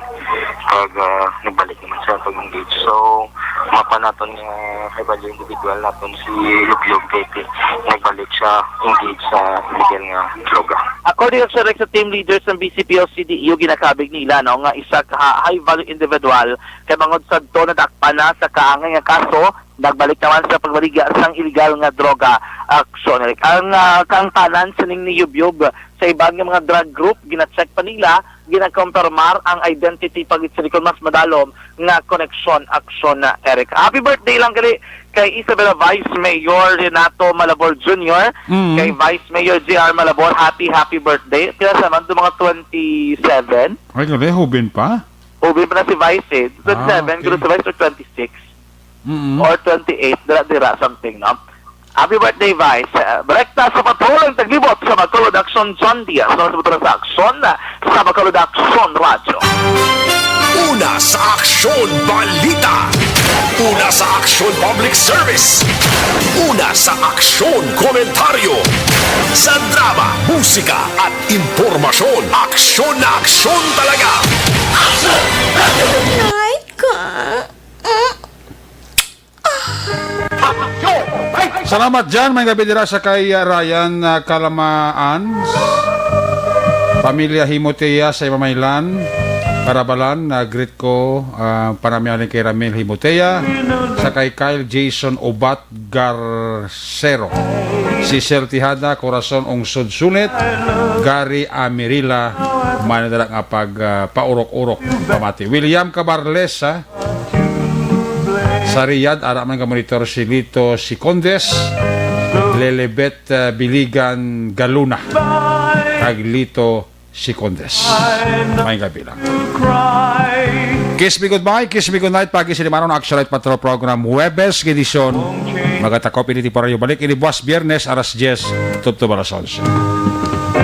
kag, ah, nagbalik naman siya pag-engage. So, mapa naton nga kay value individual naton si Yugyug kay ti-, nagbalik siya engage sa illegal nga droga. According sa, sa team leaders ng B C P O C D E U, ginakabig nila, no, nga isa ka high value individual kay bangod sadto nadakpan na sa kaangay nga kaso, nagbalik naman sa pagbaligya sang illegal nga droga. Aksyon, Eric. Ang, ah, kaangtanan sining ni Yugyug sa iban nga mga drug group, gina-check pa nila, ginakompirmar ang identity pa gid sila kon mas madalom nga koneksyon, aksyon na, Eric. Happy birthday lang gali kay Isabela Vice Mayor Renato Malabor Junior, Mm. kay Vice Mayor J R Malabor, happy, happy birthday. Pila sa man to, mga twenty-seven? Ay, grabe, hubin pa. Hubin pa na si Vice, eh. Twenty-seven, Ah, okay. Pero si Vice, or twenty-six. Mm. Or twenty-eight, dira-dira, something, no? Happy birthday, Vice. Uh, direkta sa Patrol ang taglibot sa Bacolod Aksyon, John Diaz. Sa Patrol sa Aksyon, sa Bacolod Aksyon Radyo. Una sa Aksyon Balita. Una sa Aksyon Public Service. Una sa Aksyon Komentaryo. Sa drama, musika, at impormasyon, aksyon na aksyon talaga. Night ka. Mm. Salamat, Jan. May gabi dira sa kay, uh, Ryan, uh, Kalamaan. Pamilya Himotea sa Imamaylan, Karabalan, uh, greet ko, uh, panamialing kay Ramil Himotea, sa kay Kyle Jason Ubat Garcero, Cecil Tijada, Corazon Ungsod Sulit, Gary Amirila, man dala nga pag, uh, paurok-urok pamati. William Cabarles, ha? Sa Riyadh, ara man ka monitor si Lito Sicondes, Lelebet, uh, Biligan Galuna, kag Lito Sicondes. May gabi lang. Kiss me goodbye, kiss me goodnight, pagi sa limanon, Action Night Patrol Program, Huwebes, edisyon. Magatakop ini temporaryo balik, ini buwas Biyernes, alas diyes, tubtob alas onse.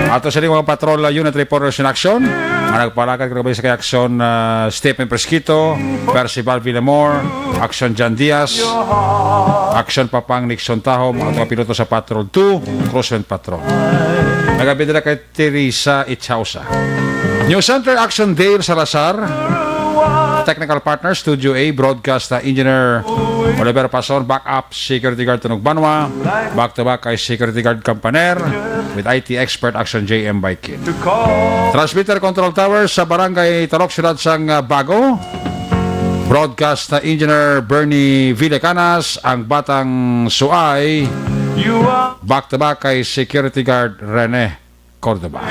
Ato sa mga patrol, uh, unit reporters in action, nga nagpalakad kag sa kay Action, uh, Stephen Fresquito, Percival Villamor, Action John Diaz, Action Papang Nixon Tahom, ang mga piloto sa Patrol two, Crosswind Patrol. Nagabit na kay Teresa Ichausa. News Center, Action Dale Salazar. Technical partner, Studio A, broadcast, uh, engineer Oliver Pason, backup security guard Tunog Banwa, back to back kay security guard Campaner, with I T expert Action J M Baikin. Transmitter control tower sa Barangay Talok, Siyudad sang, uh, Bago. Broadcast, uh, engineer Bernie Villacanas, ang batang suay, back to back kay security guard Rene Cordova.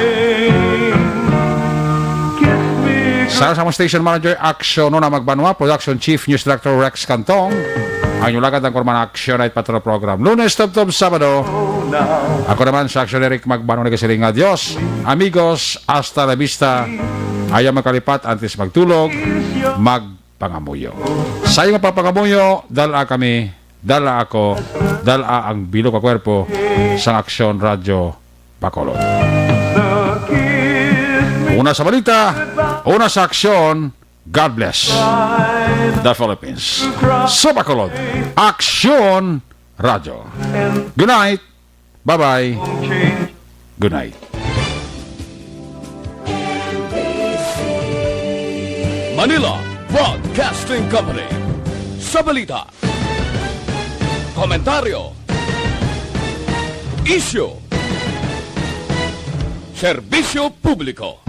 Sa, sa among station manager, Aksyon Nona Magbanwa, production chief, news director Rex Cantong, ang inyong lagad ang kurman Action Night Patrol Program. Lunes, tubtob Sabado. Ako naman sa Action Eric Magbanwa, nagasiling nga, Dios, amigos, hasta la vista. Ayaw magkalipat, antes magtulog, magpangamuyo. Sa iyong pagpangamuyo, dala kami, dala ako, dala ang bilog nga kwerpo sa Aksyon Radyo Bacolod. Una sa balita, una sa aksyon, God bless the Philippines. Sa Bacolod, Aksyon Radyo. Good night. Bye-bye. Good night. Manila Broadcasting Company. Sa balita, komentaryo, isyu, serbisyo publiko.